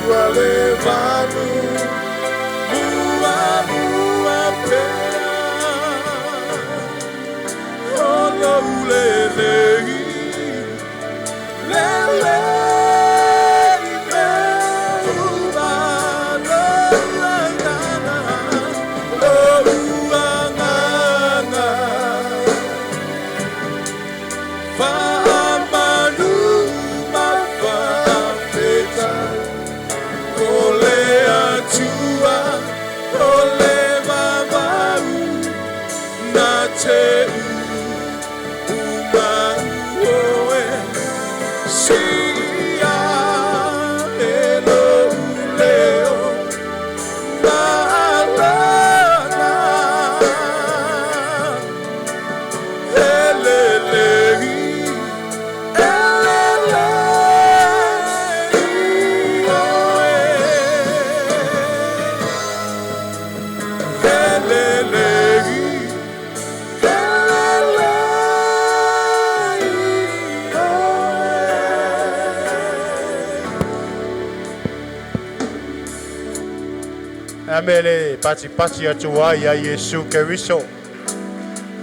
Ua le vanu muamua pea o lou lelei, lelei mea uma lou agaga, lou agaga. Faamanu ma faafetai o le Atua o le vavau na te umau oe sia e lou leo maalala elelei elelei oe elelei elelei oe. A mele patipati atu ai ia Iesu Keriso.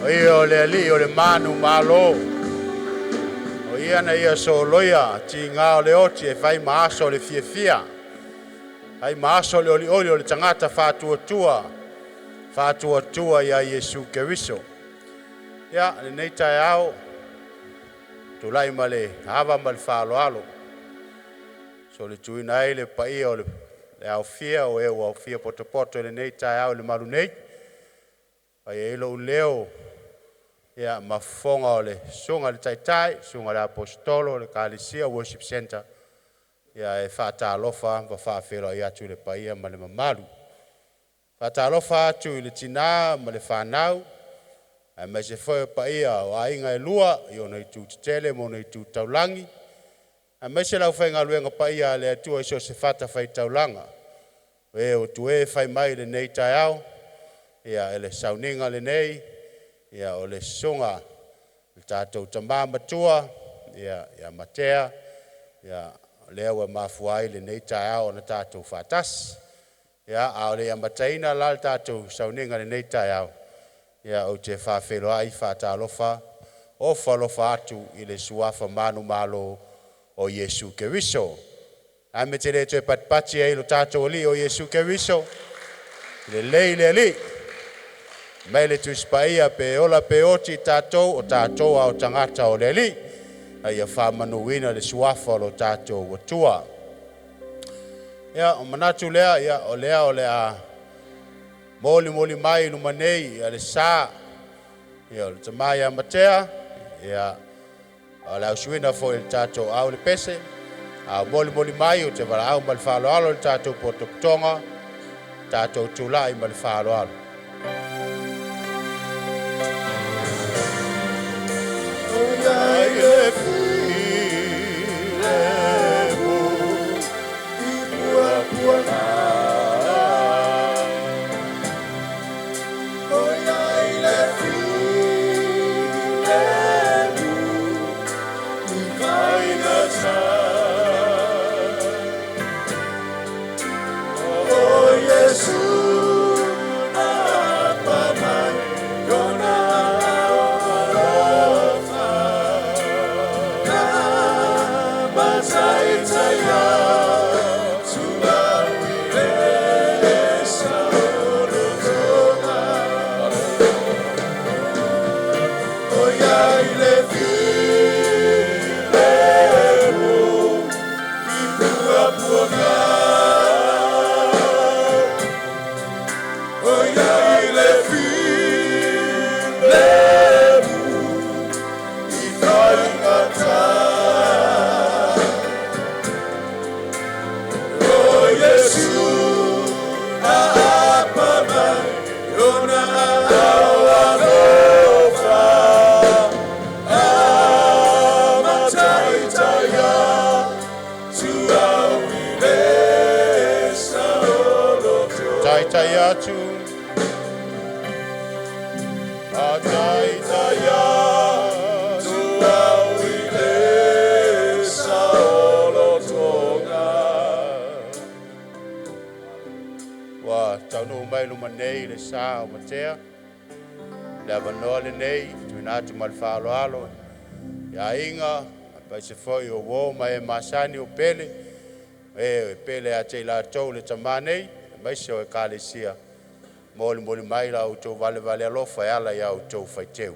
O ia o le alii o le manu malo. O ia na ia soloia tiga o le oti e fai ma aso o le fiafia. Fai ma aso o le olioli o le tagata faatuatua. Faatuatua ia Iesu Keriso. Ia, lenei taeao, tulai ma le ava ma le faaaloalo. So le tuuina ai le paia o le aofia o e ua aofia potopoto i lenei taeao i le malu nei. Fai ai lou leo ia ma fofoga o le susuga i le Taitai, susuga i le Aposetolo o le Ekalesia Worship Centre, ia e faatalofa ma faafeiloai atu i le paia ma le mamalu. Faatalofa atu i le tina ma le fanau, aemaise foi o paia o aiga e lua i ona itu tetele ma ona itu taulagi, aemaise le aufaigaluega paia a le Atua i so o se fatafaitaulaga. O e ua toe fai mai i lenei taeao, ia e le sauniga lenei, ia o le susuga le tatou tama matua, ia Matea, ia o lea ua mafua ai lenei taeao ona tatou faatasi. Ia, a o le i amataina la le tatou sauniga i lenei taeao, ia ou te faafeiloai faatalofa ofo alofa atu i le suafa manumalo o Iesu Keriso. Ae me te le toe patipati ai lo tatou Alii o Iesu Keriso, lelei le Alii. Mai le Tusi Paia pe ola pe oti tatou o tatou a o tagata o le Alii. A ia faamanuina le suafa o lo tatou Atua. Ia, o manatu lea, ia, o lea o le a molimoli mai i luma nei ia le sa, ia o le tama ia Matea, ia o le ausuina foi i le tatou au le pese, a o molimoli mai o te valaau ma le faaaloalo i le tatou potopotoga, tatou tulai ma le faaaloalo. Ia i le filemu i puapuaga. O ia i le filemu i faigata. O Iesu na apa mai kona alofa. Na mataitai atu au i le saolotoga. O ia i le filemu i puapuaga. O ia i le filemu i faigata. O Iesu na apa mai ona aao alofa. Amataitai atu au i le saolotoga. Taitai atu. Taitai atu. Au i le saolotoga. Ua taunuu mai luma nei le sa o Matea, le avanoa lenei tuuina atu ma le faaaloalo i aiga aemaise foi o uo ma e masani o Pele, e pele ia te i latou le tama nei, aemaise o Ekalesia, molimoli mai la outou valevale alofa e ala i a outou faiteu.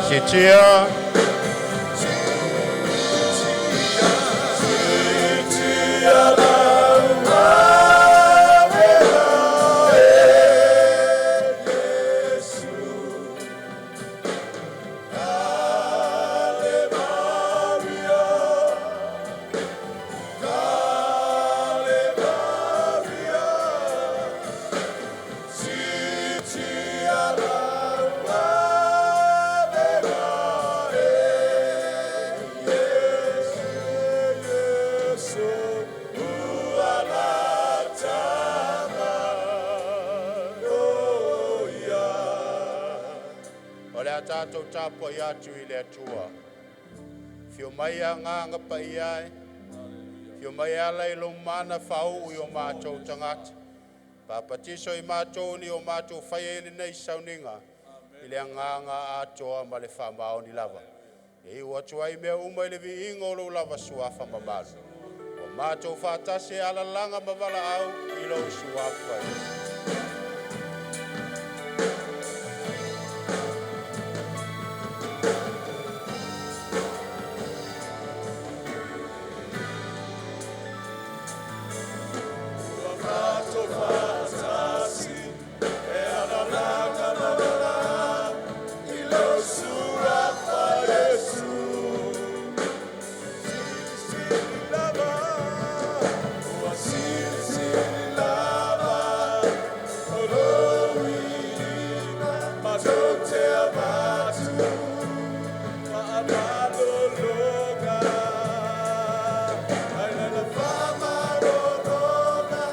Siitia. O le a tatou tapuai atu i le Atua. Afio mai Agaga Paia e, afio mai e ala i lou mana faauu i o matou tagata. Papatiso i matou ni o matou faia i lenei sauniga i le agaga atoa ma le faamaoni lava. E iu atu ai mea uma i le viiga o lou lava suafa mamalu. Ua matou faatasi e alalaga ma valaau i lou suafa. Matou faatasi e alalaga ma valaau i lou Suafa Iesu. Silisili lava, ua silisili lava, o lou iliga matou te avatu faamalologa. Ai la la faamalologa,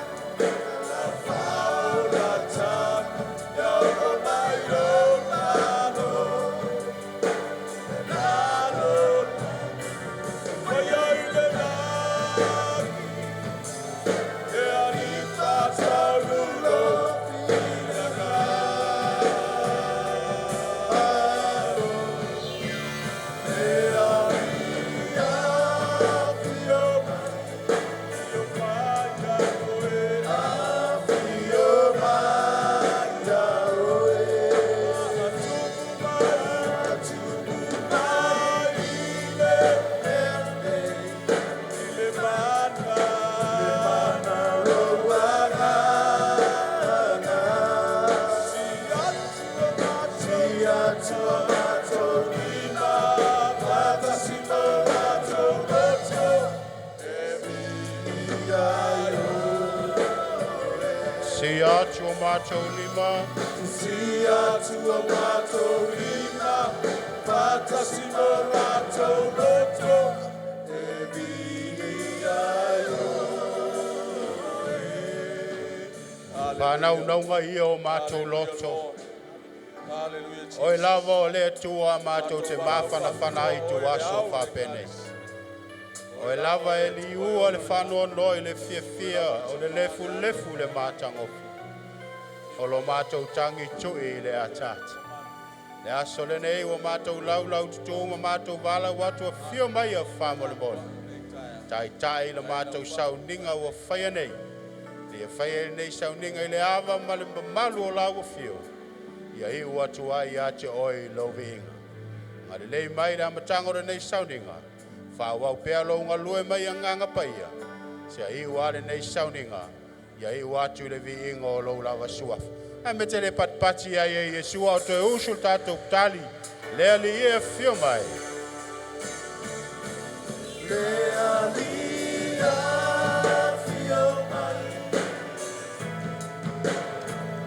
la faaolataga, ia oo mai lou lalo, lalo, Vaya i le lagi, e alifa taunulo finagalo. E ali afio mai, afio mai ia oe, afio mai ia oe. Atupu mai, atupu mai i le mea nei, i le mana, le mana o agaga. Si atu o matou, si atu o matou lima, faatasi ma matou loto, e viia ai Si atu o matou lima, Si atu o matou lima, faatasi ma matou loto, e viia ai oe. whanau ia o matou loto. Hallelujah, Jesus. Oe lava o le Atua matou te mafanafana ai tu aso faapenei. Oe lava e liua le faanoanoa i le fiafia o le lefulefu le matagofi. O lo matou tagi tui i le ataata. Le aso lenei ua matou laulau tutu ma matou valaau atu afio mai a faamolemole. Taitai le matou sauniga ua faia nei. Ia faia lenei sauniga i le ava ma le mamalu o lau afio. Ia iu atu ai ia te oe i lou viiga. Agalelei mai le amataga o lenei sauniga. Faaauau pea lou galue mai agaga paia. Sia iu a lenei sauniga. Ia iu atu i le viiga o lou lava suafa. Ae me te le patipati ai e Iesu a o toe usu le tatou tali. Le Alii e afio mai. Le Alii afio mai,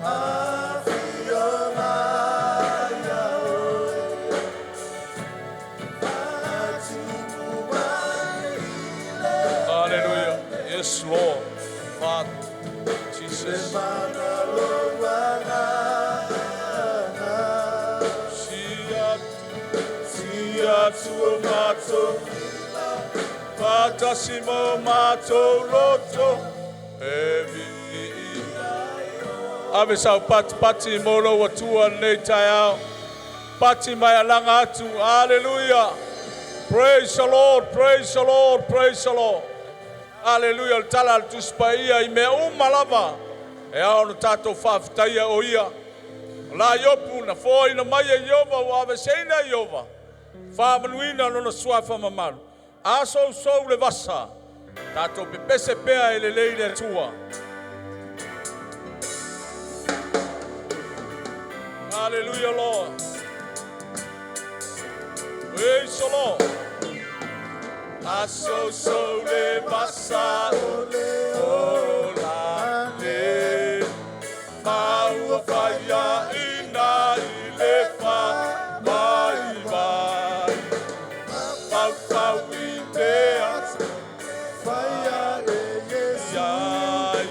afio mai ia oe, faatupu mai le Hallelujah. Yes, Lord. Father, Jesus. Mana lou agaga. Si atu o matou faatasi ma o matou loto e viia. Ave sau patipati mo lou Atua lenei taeao. Pati mai alaga atu. Hallelujah. Praise the Lord, praise the Lord, praise the Lord. Hallelujah. Le tala a le Tusi Paia i mea uma lava. E ao ona tatou faafetaia o ia. O la Iopu na foaina mai e Ieova ua aveseina e Ieova. Faamanuina lona suafa mamalu. A sousou le vasa. Tatou pepese pea e lelei le Atua. Hallelujah, Lord. Praise the Lord. A sousou le vasa o le ola le ma ua faiaina i le faavaivai. Faufau i mea Faia e Iesu. Ai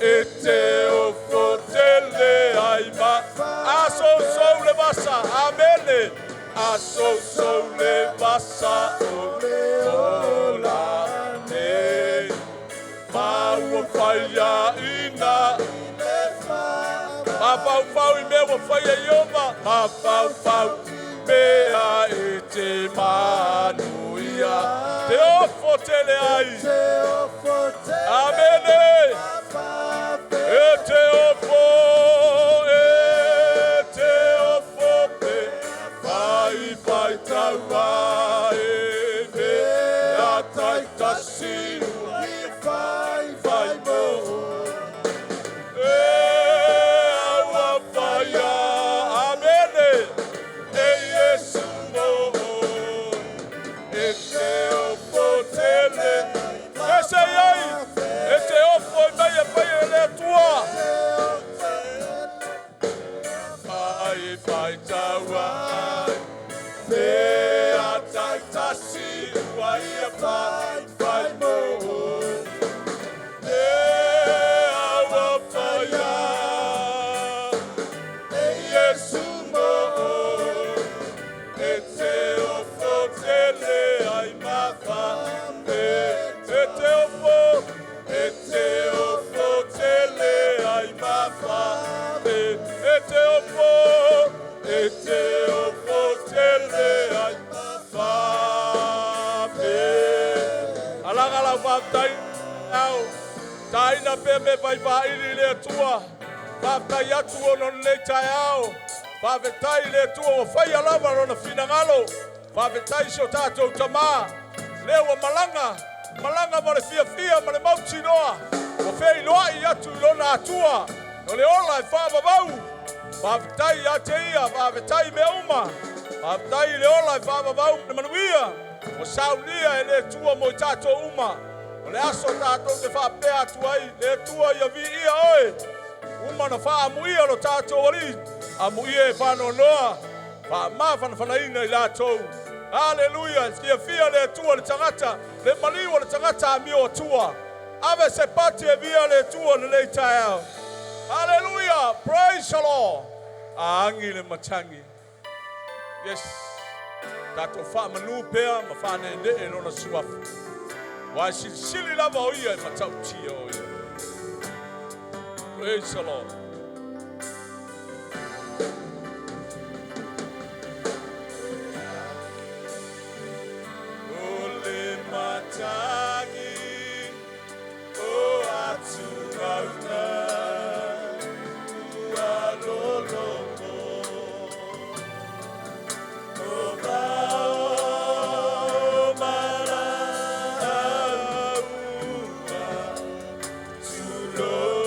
e te ofo tele ai ma a sousou le vasa. Amene. A sousou le vasa o le ola nei ma ua faiaina mafaufau i mea ua faia Ieova mafaufau mea e te manuia te ofo tele ai. Te ofo tele. Amene. E te ofo, e te ofo pe, vai vai taua e mea taitasi Fai vai mo. E aua faia, amene, e Iesu mo. E te ofo tele, e se ai, e te ofo i mai e fai e le Atua. Vai vai taua ai, mea taitasi ua ia vai vai mo. E aua faia, e Iesu mo. E te ofo tele ai mafa, e te ofo, e te ofo tele ai mafa, e te ofo, e te ofo tele ai mafa. Alaga lau faafetai au. Taina pea me vaivaili le Atua. Faafetai atu ona o lenei taeao. Faafetai le Atua ua faia lava lona finagalo. Faafetai si o tatou tamā. Lea ua malaga, malaga ma le fiafia ma le mautinoa. Ua feiloai atu i lona Atua. O le ola e faavavau. Faafetai ia te ia, faafetai mea uma. Faafetai i le ola e faavavau le manuia. Ua saunia e le Atua mo i tatou uma. O le aso tatou te faapea atu ai, le Atua ia viia oe. Uma na faamuia lo tatou Alii. Amuia e faanoanoa. Faamafanafanaina i latou. Haleluia. Fiafia le Atua le tagata. Le maliu o le tagata amio Atua. Ave se pati e via le Atua lenei taeao. Haleluia. Praise the Lord. Agi le matagi. Yes. Tatou faamanu pea ma faaneenee lona suafa. Ua e silisili lava o ia e matautia o ia. Praise the Lord. O le matagi o atugauga ua loloto o vao malaua tulou.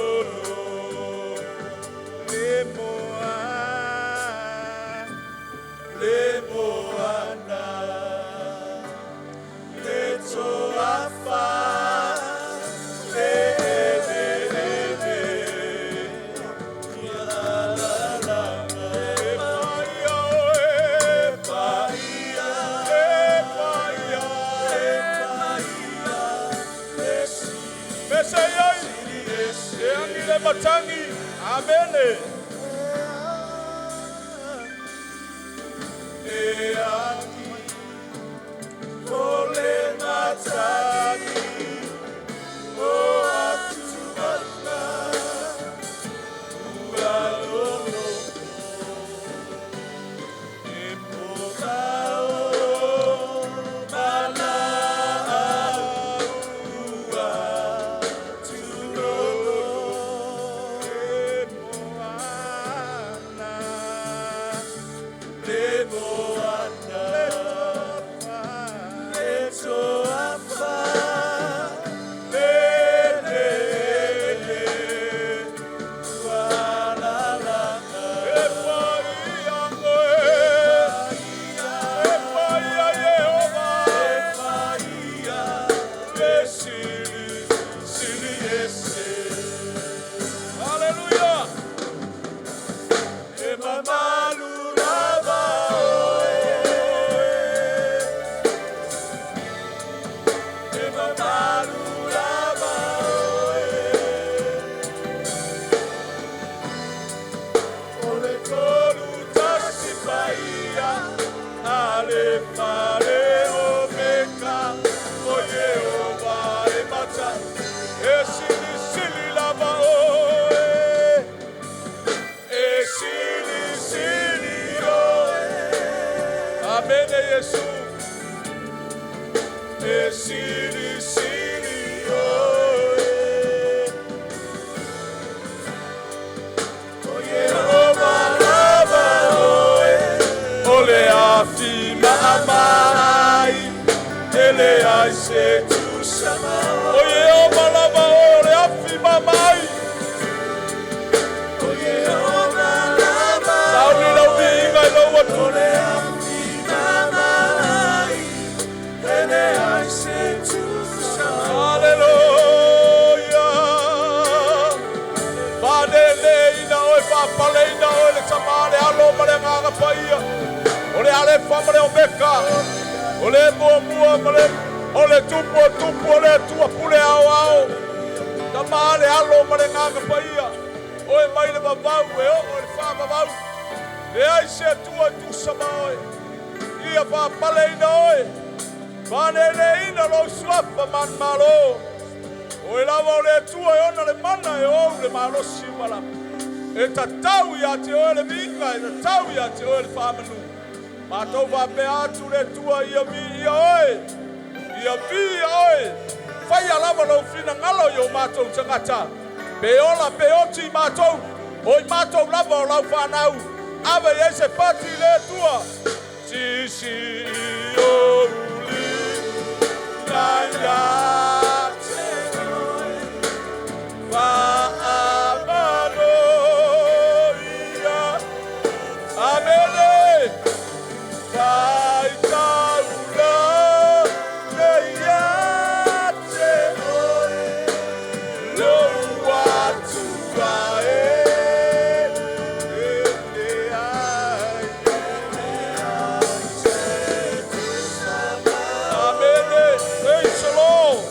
E aki o le matagi o atuana ua lolo e po o mana ua tulolo e moana le moana le toafa le le le ua la la e paia oe e paia Iehova e paia le sili sili ese. Hallelujah. E mamalu lava oe. E mamalu lava oe. O le tolu tasi paia Alefa le Omeka o Iehova e mata e sili sili lava oe e sili sili oe. Amene Iesu e sili sili oe o Iehova lava oe o le afi maamai e leai se tusa o Iehova lava o le afi maamai o Iehova lava sauni lau viiga i lou atu o le afi maamai e leai se tusa. Haleluia. Faaleleiina oe, faapaleina oe le Tamā le Alo ma le Agaga Paia. O le Alefa ma le Omeka. O le muamua ma le o le tupu o tupu o le Atua pule ao ao. Tamā le Alo ma le Agaga Paia. Oe mai le vavau e oo i le faavavau. Leai se Atua e tusa ma oe. Ia faapaleina oe. Faaleleina lou suafa manumalo. Oe lava o le Atua e ona le mana e ou le malosi uma lava. E tatau ia te oe le viiga, e tatau ia te oe le faamanu. Matou faapea atu le Atua ia viia oe. Ia viia oe. Faia lava lou finagalo i o matou tagata. Pe ola pe oti i matou. O i matou lava o lau fanau. Ave i ai se fati i le Atua. Sisi o uli na ia te oe. Faamalo ia. Amene. Faitaula le ia te oe. Lou atua e. E le ai. Amene. Praise the Lord.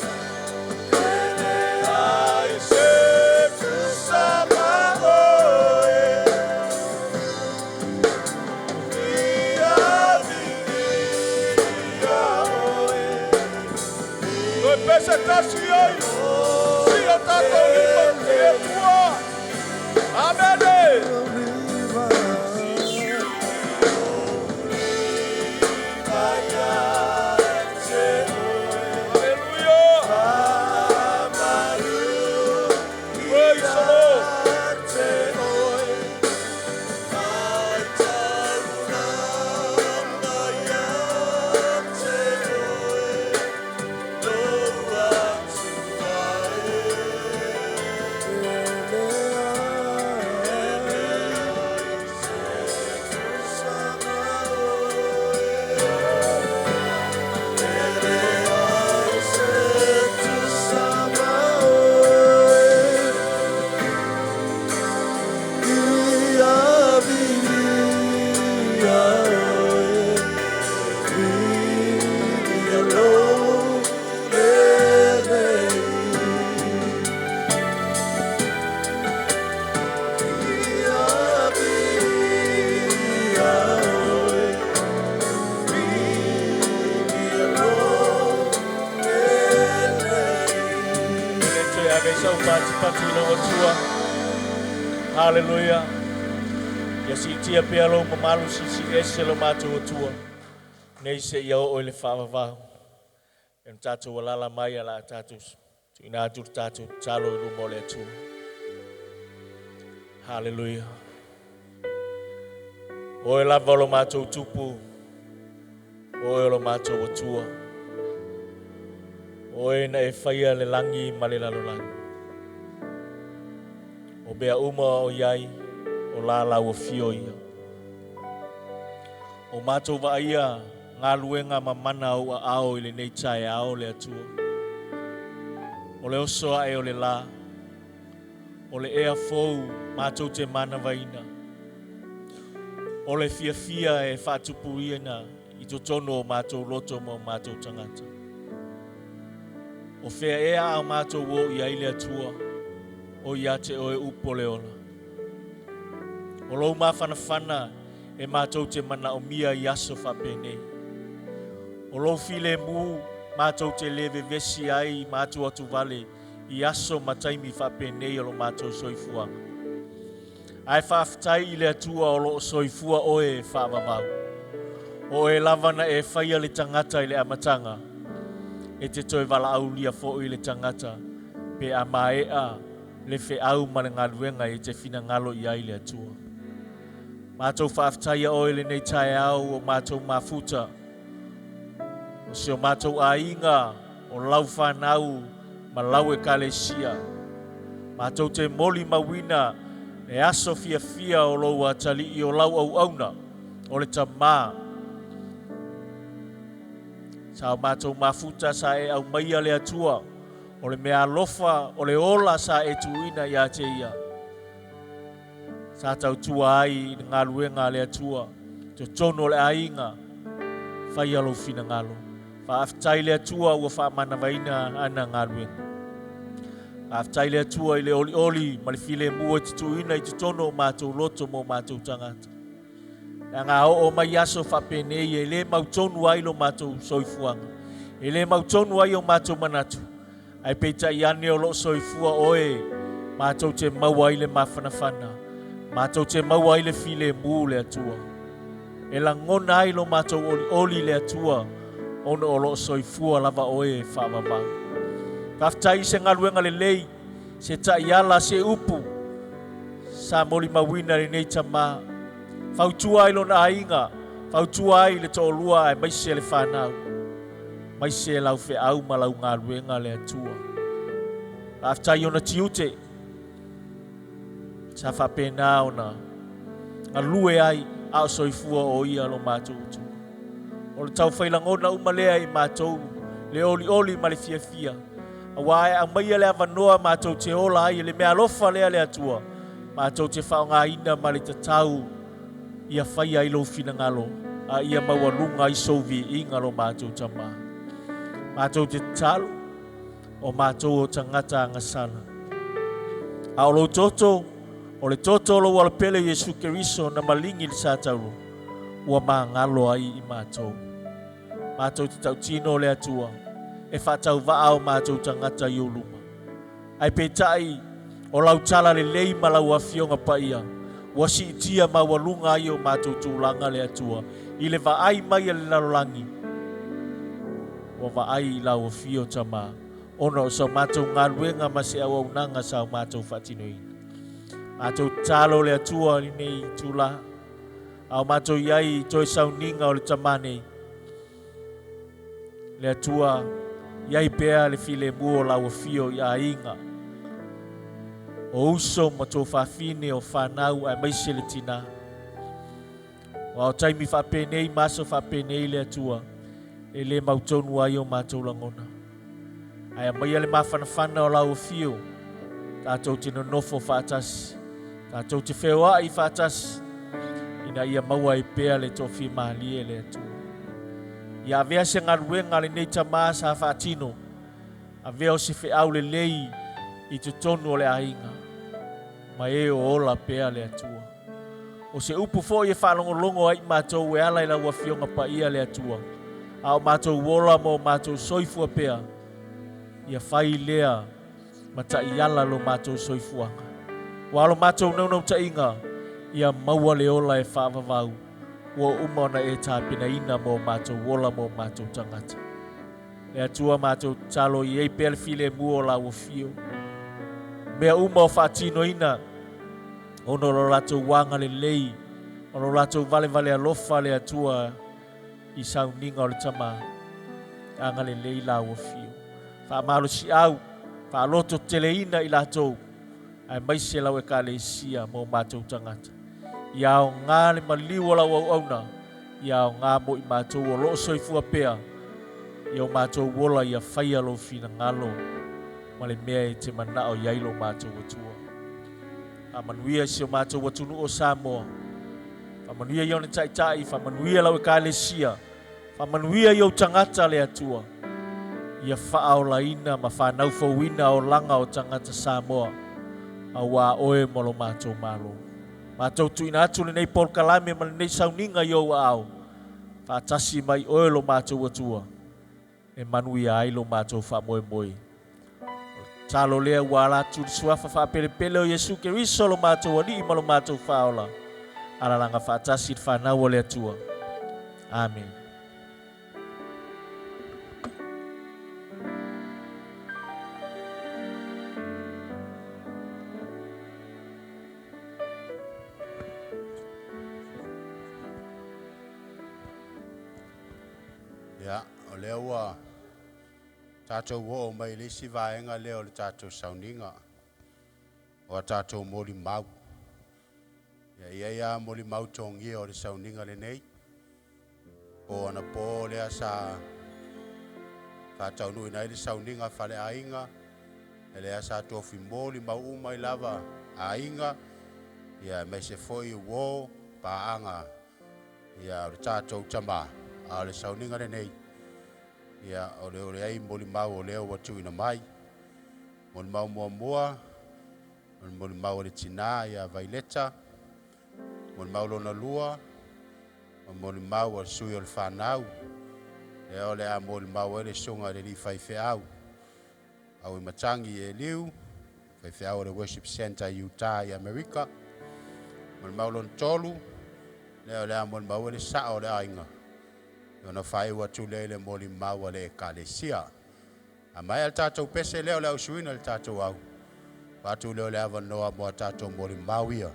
alofa atu i lou Atua. Haleluia. Ia siitia pea lou mamalu silisili ese lo matou Atua, nei seia oo i le faavavau. E ona tatou alaala mai o le a tatou tuuina atu le tatou tatalo i luma o le Atua. Haleluia. Oe lava o lo matou Tupu, Oe o lo matou Atua. Oe na e faia le lagi ma le lalolagi. O mea uma o i ai, o la lau afio ia. O matou vaaia galuega mamana o ou aao i lenei taeao le Atua. O le oso ae o le la, o le ea fou matou te manavaina. O le fiafia e faatupuina i totonu o matou loto ma o matou tagata. O fea ea a matou o i ai le Atua, o ia te oe upu o le ola. O lou mafanafana e matou te manaomia i aso faapenei. O lou filemu matou te le vevesi ai ma atuatuvale i aso ma taimi faapenei o lo matou soifuaga. Ae faafetai i le Atua o lo o soifua oe e faavavau. O oe lava na e faia le tagata i le amataga, e te toe valaaulia foi le tagata pe a maea le feau ma le galuega e te finagalo i ai le Atua. Matou faafetaia oe i lenei taeao ua matou mafuta, o si o matou aiga, o lau fanau ma lau ekalesia. Matou te molimauina le aso fiafia o lou atalii o lau auauna, o le Tamā. Sa o matou mafuta sa e aumaia le Atua, o le meaalofa o le ola sa e tuuina ia te ia. Sa tautua ai i le galuega a le Atua, totonu o le aiga, faia lou finagalo. Faafetai le Atua ua faamanavaina ana galuega. Faafetai le Atua i le olioli ma le filemu e te tuuina i totonu o matou loto ma o matou tagata. Leaga a oo mai aso faapenei e le mautonu ai lo matou soifuaga, e le mautonu ai o matou manatu, ae peitai ane o lo o soifua oe matou te maua ai le mafanafana, matou te maua ai le filemu le Atua. E lagona ai lo matou olioli le Atua, ona o lo o soifua lava oe e faavavau. Faafetai i se galuega lelei, se taiala, se upu sa molimauina lenei tamā. Fautua ai lona aiga, fautua ai le toalua aemaise le fanau, maise lau feau ma lau galuega le Atua. Faafetai ona tiute sa faapena ona galue ai a o soifua o ia lo matou Atua. O le taufai lagona uma lea i matou le olioli ma le fiafia, aua e aumaia le avanoa matou te ola ai i le meaalofa lea le Atua, matou te faaaogaina ma le tatau ia faia ai lou finagalo, a ia maualuga ai sou viiga lo matou Tamā. Matou te tatalo, o matou o tagata agasala. A o lou toto, o le toto o lou alapele Iesu Keriso na maligi i le satauro, ua magalo ai i matou. Matou te tautino le Atua, e faatauvaa o matou tagata i ou luma. Ae peitai, o lau tala lelei ma lau afioga paia, ua siitia maualuga ai o matou tulaga le Atua, i le vaai mai a le lalolagi, ua vaai i lau afio Tamā, ona o sa matou galuega ma se auaunaga sa o matou faatinoina. Matou tatalo le Atua i lenei itulā, a o matou i ai i toe sauniga o le Tamā nei, Le Atua, i ai pea le filemu o lau afio i aiga, o uso ma tuafafine, o fanau aemaise le tinā. Aua o taimi faapenei ma aso faapenei le Atua, e le mautonu ai o matou lagona. Ae aumaia le mafanafana o lau afio, tatou te nonofo faatasi, tatou te feoai faatasi, ina ia maua ai pea le toafimalie le Atua. Ia avea se galuega a lenei tamā sa faatino, avea o se feau lelei i totonu o le aiga, ma e o ola pea le Atua. O se upu foi e faalogologo ai i matou e ala i lau Afioga Paia le Atua, a o matou ola ma o matou soifua pea, ia fai lea. ma ta'iala lo matou soifuaga. Ua lo matou naunauta'iga, ia maua le ola e fa'avavau, ua uma ona e tapenaina mo matou ola mo matou tagata. Le Atua matou tatalo i ai pea le filemu o lau afio. Mea uma o fa'atinoina, ona o lo latou agalelei, o lo latou valevale alofa le Atua i sauniga o le tamā. Agalelei lau afio. Fa'amalosi'au, fa'aloto teleina i latou, aemaise lau ekalesia mo matou tagata. Ia aogā le maliu o lau auauna, ia aogā mo i matou o lo'o soifua pea, ia o matou ola ia faia lou finagalo, ma le mea e te mana'o i ai lo matou Atua. Faamanuia si o matou atunu'u o Samoa. Faamanuia i ona ta'ita'i, faamanuia lau ekalesia, faamanuia i ou tagata le Atua. Ia faaolaina ma whanau olaga o tagata Samoa, auā oe mo lo matou Malo. Matou tuuina atu lenei polokalame ma lenei sauniga i ou aao, faatasi mai oe lo matou Atua, e manuia ai lo matou faamoemoe. Talo lea ua ala atu le suafa faapelepele o Iesu Keriso lo matou Alii ma lo matou Faaola. Alalaga faatasi le whanau o le Atua. Amen. Ia, o lea ua tatou o mai le isi vaega lea o le tatou sauniga o a tatou molimau. Ia ia ia molimau togia o le sauniga lenei. Po ana po lea sa faataunuuina ai le sauniga faleaiga, e lea sa tofi molimau uma ai lava aiga, ia aemaise foi uo, paaga, ia o le tatou tamā, a o le sauniga lenei, ia o le ole ai molimau o lea ua tuuina mai. Molimau muamua, o le molimau a le tinā ia Vaileta, molimau lona lua, o molimau a le sui o le fanau, lea o le a molimau ai le susuga i le alii faifeau, Auimatagi Eliu, faifeau o le Worship Center i Utah i Amerika. Molimau lona tolu, lea o le a molimau ai le sa'o o le aiga, ona faaiu atu lea i le molimau a le ekalesia. A maea le tatou pese lea o le ausuina le tatou au, atu lea o le avanoa mo a tatou molimau ia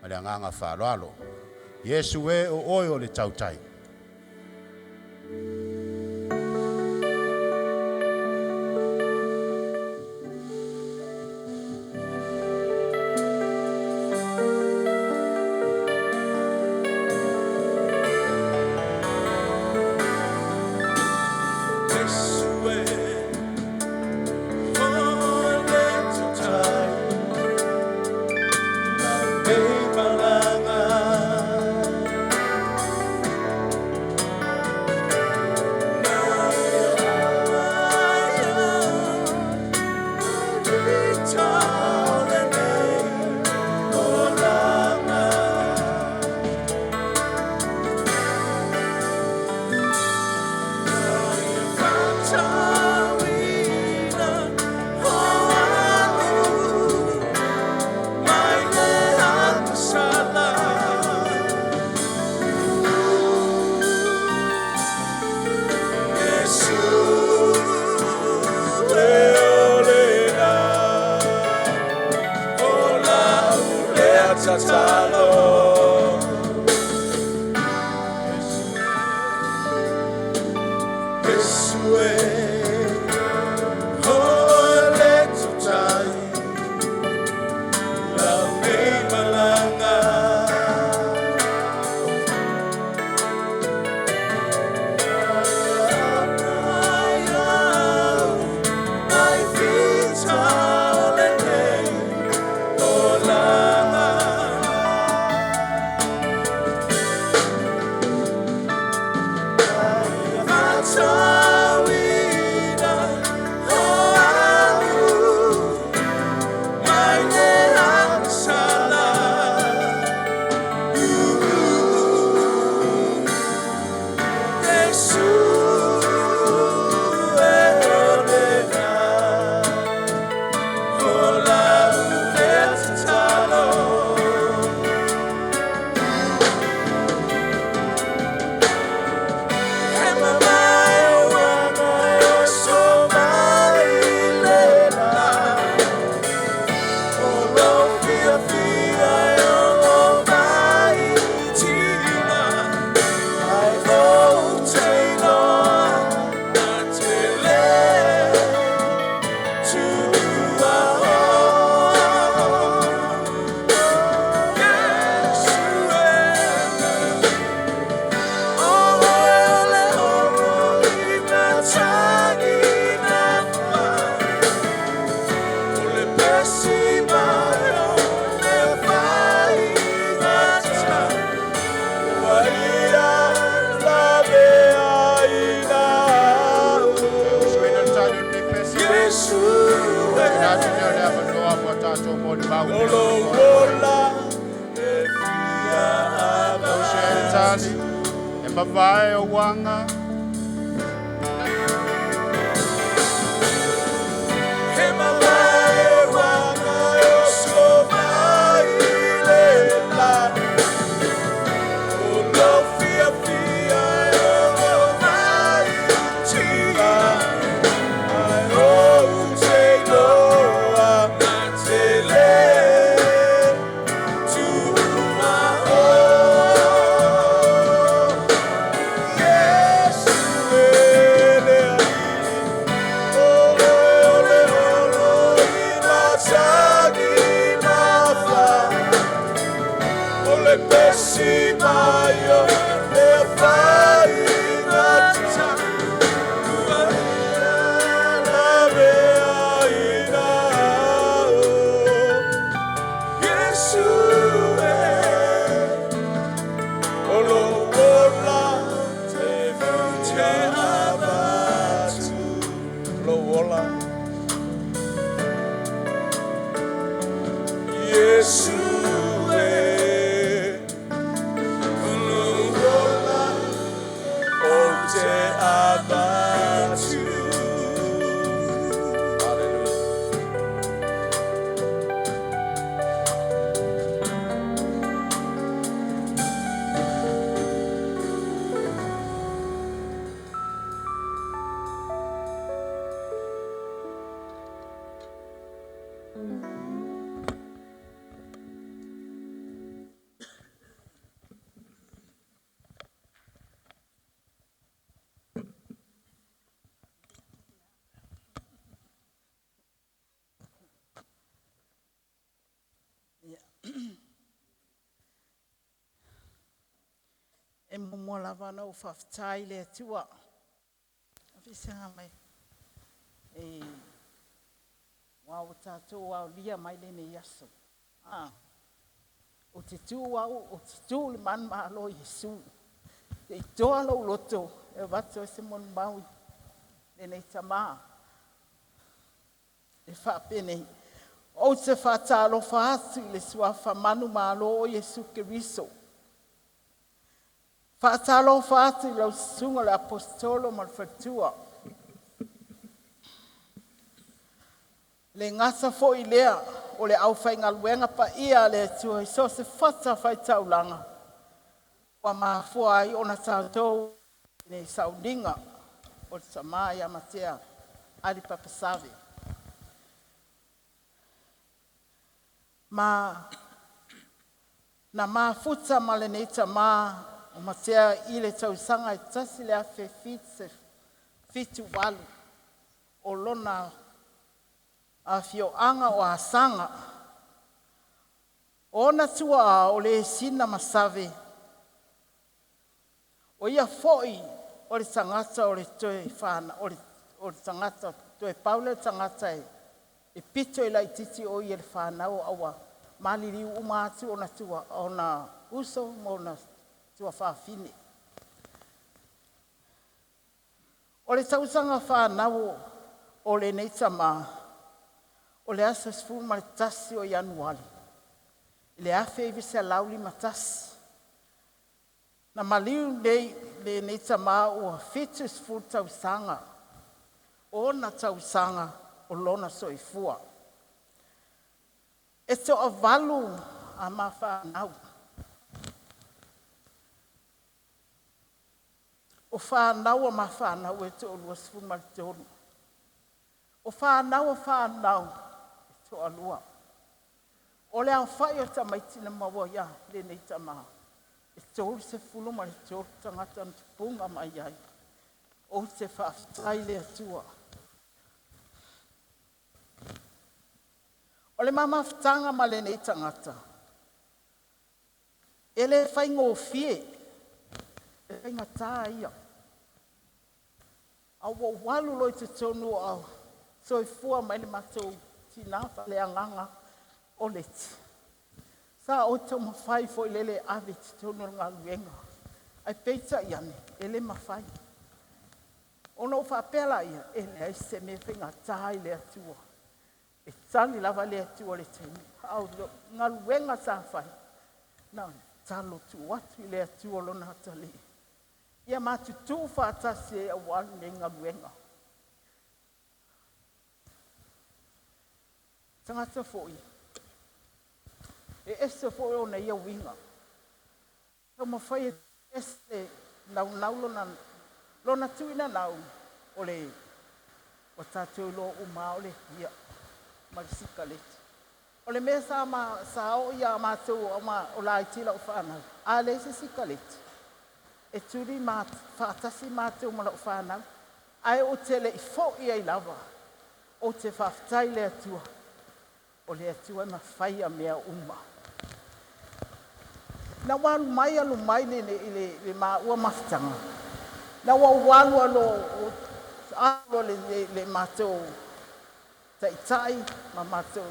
ma le agaga faaaloalo. Iesu e o oe o le tautai. Iesu e o le tautai, lau malaga. Tatalo. Iesu e o le tautai, lau nei malaga. Ai au, ai fita o lenei olaga. E mavae o uaga. E muamua lava ona ou faafetai i le Atua. Aveesega mai e ua ua tatou aolia mai lenei aso. Ah, o te tu au, o te tu le manumalo o Iesu. Te i toa lou loto e avatu ai se molimau i lenei tamā. E faapenei, ou te faatalofa atu i le suafa manumalo o Iesu Keriso. Faatalofa atu i lau susuga le Aposetolo ma le faletua. Le gata foi lea o le aufaigaluega paia a le Atua i so o se fatafaitaulaga ua mafua ai ona tatou nei sauniga o le tama ia Matea Ali Papa Save. Ma na mafuta ma lenei tamā o Matea i le tausaga e 1978 o lona afioaga o Asaga. O ona tuaa o Lesina ma Save, o ia foi o le tagata o le toe whana, o le, o le tagata, toe pau lea o le tagata e pito i laitiiti o ia i le whanau aua maliliu uma atu ona tua, ona uso ma ona tuafafine. O le tausaga whanau o lenei tamā, o le aso 11 o Ianuari, le 1951. Na maliu nei lenei tamā ua 70 tausaga, ona tausaga o lona soifua. E toavalu a mawhanau. O whanau o mawhanau e to'alua sefulu ma le tolu. O whanau o whanau e to'alua. O le aofa'i o tamaiti na maua ia lenei tamā, e 33 tagata na tupuga mai ai. Ou te faafetai i le Atua. O le mamafutaga ma lenei tagata, e le faigofie, e faigata ia. A ua ou alu loa i totonu o soifua mai le matou tina faaleagaga o Leti, sa ou taumafai foi lele e ave i totonu o le galuega, ae peitai ane e le mafai. Ona ou faapea laia, e leai se mea e faigata i le Atua. E tali lava le Atua i le taimi. A o galuega sa fai, na o le tatalo tuu atu i le Atua lona atalii. Ia matutu faatasi ai auā lenei galuega. Tagata foi, e ese foi ona ia uiga. Taumafai e ese naunau lona, lona tuuina nau o le ua tatou iloa uma lava o le pia ma le sikaleti. O le mea sa ma sa oo ia matou o laiti lau fanau, a leai se sikaleti, e tuli ma faatasi matou ma lau fanau. Ae ou te le i foi ai lava, ou te faafetai i le Atua, o le Atua e mafaia mea uma. Na ua alu mai alu mai le, le, le, le maua mafutaga, na ua ou alu alo alu le, le, le matou taitai ma matou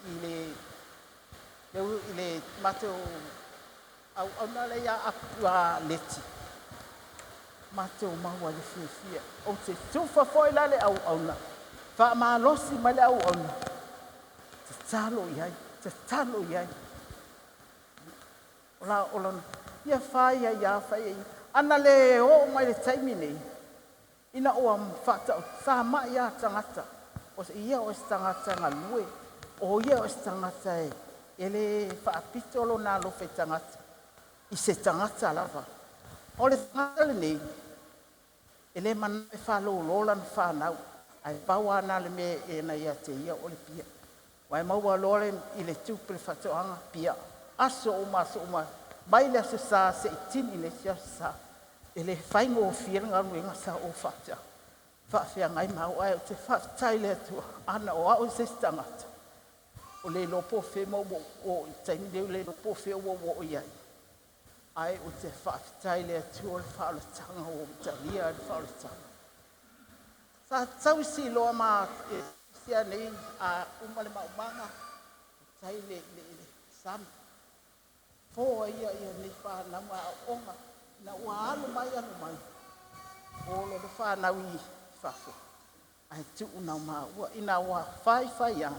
i le, le, i le matou auauna lea ia Leti, matou maua i le fiafia. Ou te tufa foi la le auauna, faamalosi mai le auauna, tatalo i ai, tatalo i ai. O la o lona, ia fai ai ia fai ai. Ana le oo mai le taimi nei, ina ua faatau, sa mai a tagata, o ia o se tagata galue, o ia o se tagata e le faapito lona alofa i tagata, i se tagata lava. O le tagata lenei, e le manao e faalolo lana fanau, ae pau lava lena o le mea e na ia te ia o le pia. Aua e maua loa i le tupe le faatoaga, pia. Aso uma, aso uma, mai le Aso Sa seia tini i le isi Aso Sa. E le faigofie le galuega sa ou faafeagai ma au, ae ou te faafetai i le Atua, ana o au se isi tagata, o le iloa po o fea ua ou oo i le taimi lenei, o le iloa po o fea ua ou oo i ai. Ae ou te faafetai i le Atua i le faaolataga ua ou talia le faaolataga. Sa tausi loa ma sia nei a uma le maumaga, tai le, le, le sami. Foa ia ia nei whanau ma aoga, na ua alu mai alu mai, o lo le whanau i fafo. Ae tuu na maua, ina ua fai fai a,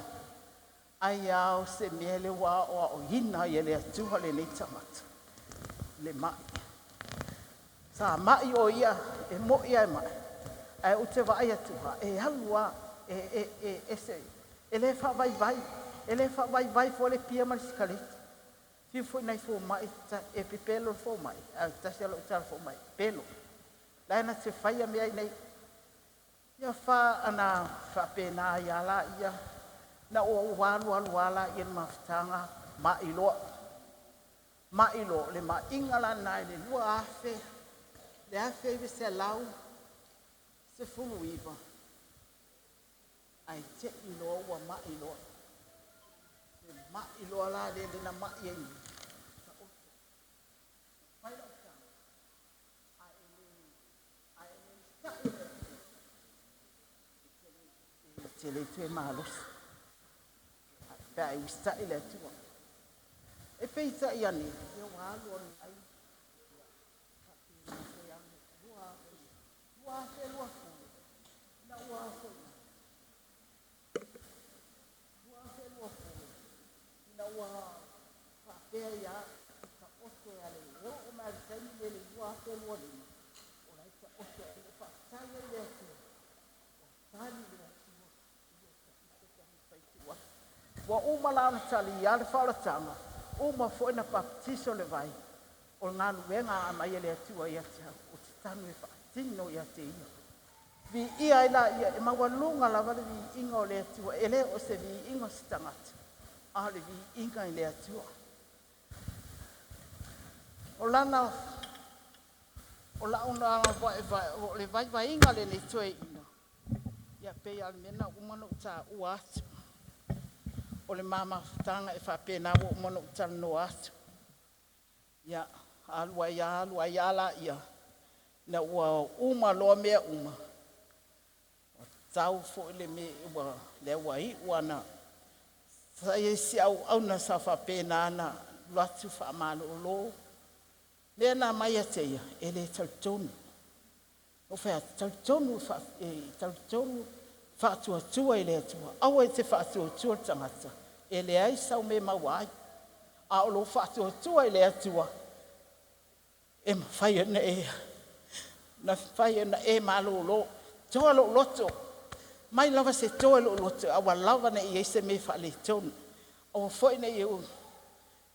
ai ao se mea le ua o ao hina i le Atua lenei tagata, le mai. Sa mai o ia, e mo ia e mai, ae ou te vaai atu e alu a, e, e, e, ese, e le faavaivai, e le faavaivai foi le pia ma le sikaleti. Fiu foi nai fomai e pepelo le fomai, ae tasi lava lau tala fomai, pepelo. La e na te faia mea nei. Ia fa ana faapena ai lava laia, na ua ou alu alu lava laia i le mafutaga, mai loa. Mai loa, le maiga lena i le 2000, le 1919, ae te i loa ua mai loa. Le mai loa la le le na mai ai nei. Fai lau tala, ae le usitai le Atua, e te le toe malosi. Pe a e usitai le Atua. E peitai ane, ia ua alu alu ai, ia, faapena foi alu, 2020, ina ua foi mai, 2020, ina ua faapea ia, taoto e ale, e oo mai le taimi lenei le 2025, o la e taoto ai, e faafetai ai le Atua, ua tali le Atua i o ta ita taumafai atu. Ua uma la ona talia le faaolataga, uma foi na baptiso le vai, o le galuega a mai e le Atua ia te au, ou te tanu e faatino ia te ia. Viia ai la ia, e maualuga lava le viiga o le Atua, e le o se viiga o se tagata, a o le viiga i le Atua. O lana, o lau na o le vaivaiga lenei toeaina, ia pei lava o le mea na uma ona ou taua atu. O le ma mafutaga e faapena ua uma ona ou talanoa atu. Ia, alu ai lava, alu ai lava laia, ina ua uma loa mea uma, ua tau foi le mea ua, lea ua iu ana, sa i ai si auauna sa faapena ona alu atu faamalolo. Mea na aumai ia te ia, e le talitonu. Ou fai atu, talitonu, talitonu faatuatua i le Atua. Aua e te faatuatua le tagata, e leai sau mea e maua ai. A o lou faatuatua i le Atua, e mafai ona e Na fai ona e malolo. Toa lou loto. Mai lava se toa i lou loto, aua lava ne i i ai se mea faaletonu. Aua foi ne i ou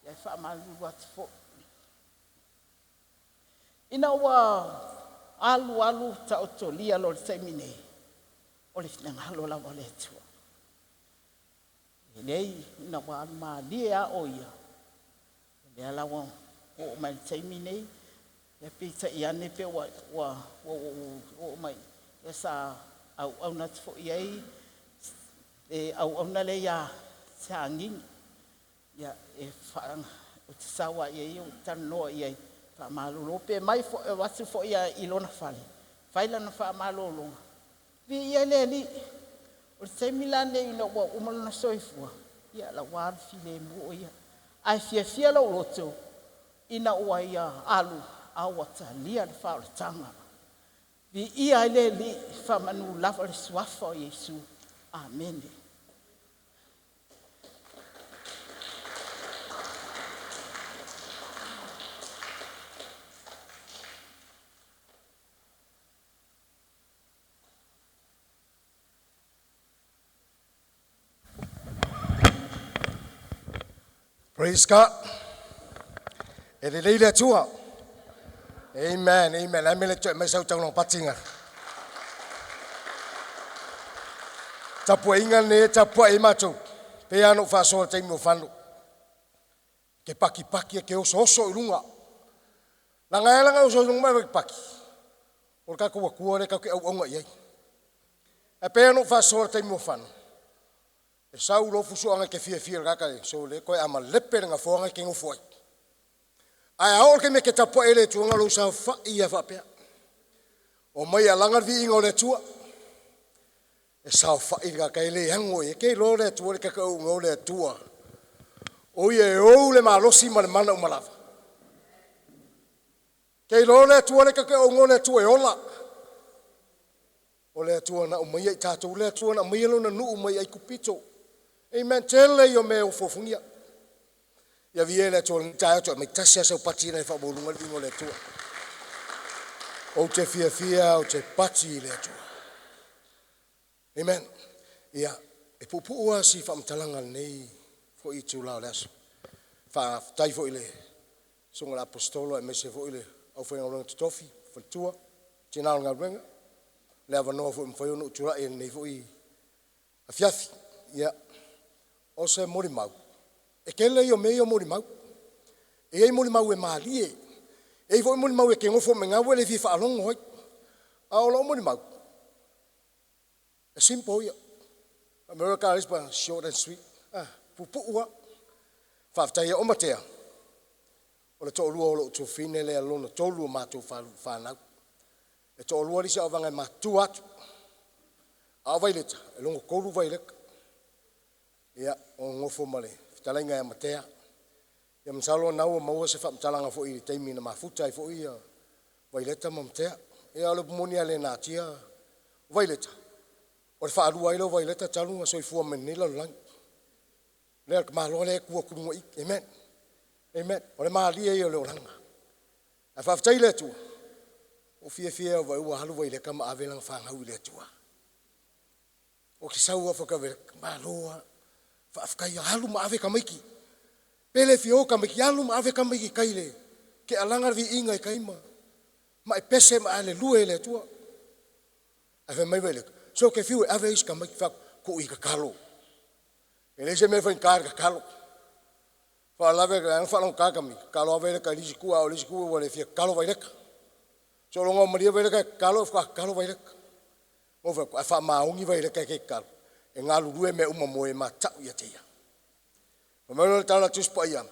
ia e faamalulu atu foi. Ina ua alu alu taotolia loa i le taimi nei, o le finagalo lava o le Atua. E leai, ina ua alu malie lava o ia, o lea la ua oo mai i le taimi nei, ia peitai ane pe ua ou oo mai, ia sa auauna atu foi i ai le auauna lea ia Sagigi, ia e ou te sau lava i ai ou talanoa i ai, faamalolo pe mai foi, avatu foi i lona fale, fai lana faamalologa, viia le Alii. O le taimi la lenei ina ua uma lona soifua, ia la ua alu filemu o ia. Ae fiafia lou loto ina ua ia alu a ua talia le faaolataga. Viia ai le Alii, faamanu lava le suafa o Iesu. Amene. Praise God. E lelei le Atua. Amen. Amen. La mele toe mai sau tau patinga. Tapuaiga lenei e tapuai ai matou, pei lava ona ou faasoa i le taimi ua fano, e te pakipaki e te osooso i luga. Leaga e ala ona e oso i luga ma e pakipaki, o le tatou Atua lea tatou te auauna i ai. Ae pei lava ona ou faasoa i le taimi ua fano, e sau loa fusuaga e te fiafia i le tagata e sole toe amalepe le gafoa na e te nofo ai. Ae a oo i le taimi e te tapuai ai i le Atua, na o lou saofai lava faapea. Omai e alaga le viiga o le Atua. E saofai le tagata e le ano i ai. E te iloa le Atua le tatou auauna o le Atua. O Ia e ou le malosi ma le mana uma lava. E te iloa le Atua lea tatou te auauna o le Atua e ola. O le Atua na aumaia i tatou, le Atua na aumaia Lona nuu mai Aikupito. Amen. Tele ia o mea e ofuofugia. Ia viia le Atua i lenei taeao, toe aumai tasi lava sau pati lena e faamaualuga le viiga o le Atua. Ou te fiafia ou te pati i le Atua. Amen. Ia, e puupuu lava si faamatalaga i lenei foi itula o le aso. Faafetai foi i le Susuga i le Aposetolo aemaise foi le aufaigaluega totofi, faletua, tina o le galuega, le avanoa foi ua mafai ona ou tulai ai i lenei foi afiafi. Ia, o se molimau, e tele ia o mea ia o molimau. E i ai molimau e malie, e i ai foi molimau e te nofo mai ina ua e le fia faalogo ai. A o lau molimau, e simple ia. America is short and sweet. Ah, puupuu lava. Faafetai ia Omatea, o le toalua o lou tuafafine lea lona tolu o matou fanau. E toalua nisi auvaga e matutua atu. A o Vaileta, e lona tolu Vaileta. Ia, o nofo ma le fetalaiga ia Matea. Ia masalo o lena ua maua se faamatalaga foi i le taimi na mafuta ai foi ia Vaileta ma Matea. Ia o le upu moni lava e le natia, o Vaileta, o le faalua ai lea o Vaileta talu ona soifua mai i lenei lalolagi. Lea o le tamaloa lea e tu atu i luga i i. Amen. Amen. O le malie ia o le olaga. Ae faafetai i le Atua, ua fiafia e vaai ua alu Vaileta ma ave lana fanau i le Atua. Ou te sau lava fai atu, malo lava, faafetai, alu ma ave tamaiti. Pe le fia o tamaiti, alu ma ave tamaiti i tai i le kealaga le viiga i tai ma ma e pese ma e alelue i le Atua. Ae fai mai Vaileta, se ou te fiu e ave isi tamaiti, fai atu, tuu ia tatalo. E leai se mea e faigata i le tatalo. Faalavelave na faalogogata tamaiti, tatalo lava Vaileta i le isi itu, a o le isi itu ua le fia tatalo Vaileta. Sologa ua malie Vaileta e tatalo, faatoa tatalo Vaileta. Ou fai atu, a faamaoni Vaileta e te tatalo, e galulue mea uma mo e mata'u ia te ia. Fai mai loa le tala a le Tusi Paia,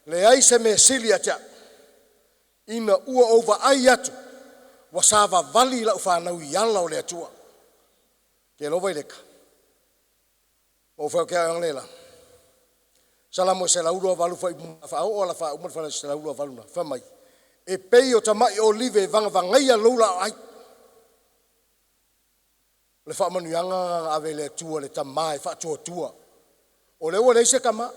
leai se mea sili ia te a'u ina ua ou vaai atu ua savavali lau fanau i ala o le Atua. Te iloa Vaileta, ua ou fai atu ia Analeila, Salamo e 128 fuaiupu faaoo ala faauma le 128 na fai mai, e pei o tamai olive e vagavagaia lou laoai. O le faamanuiaga na ave e le Atua i le tama e faatuatua. O lea ua leai se tama,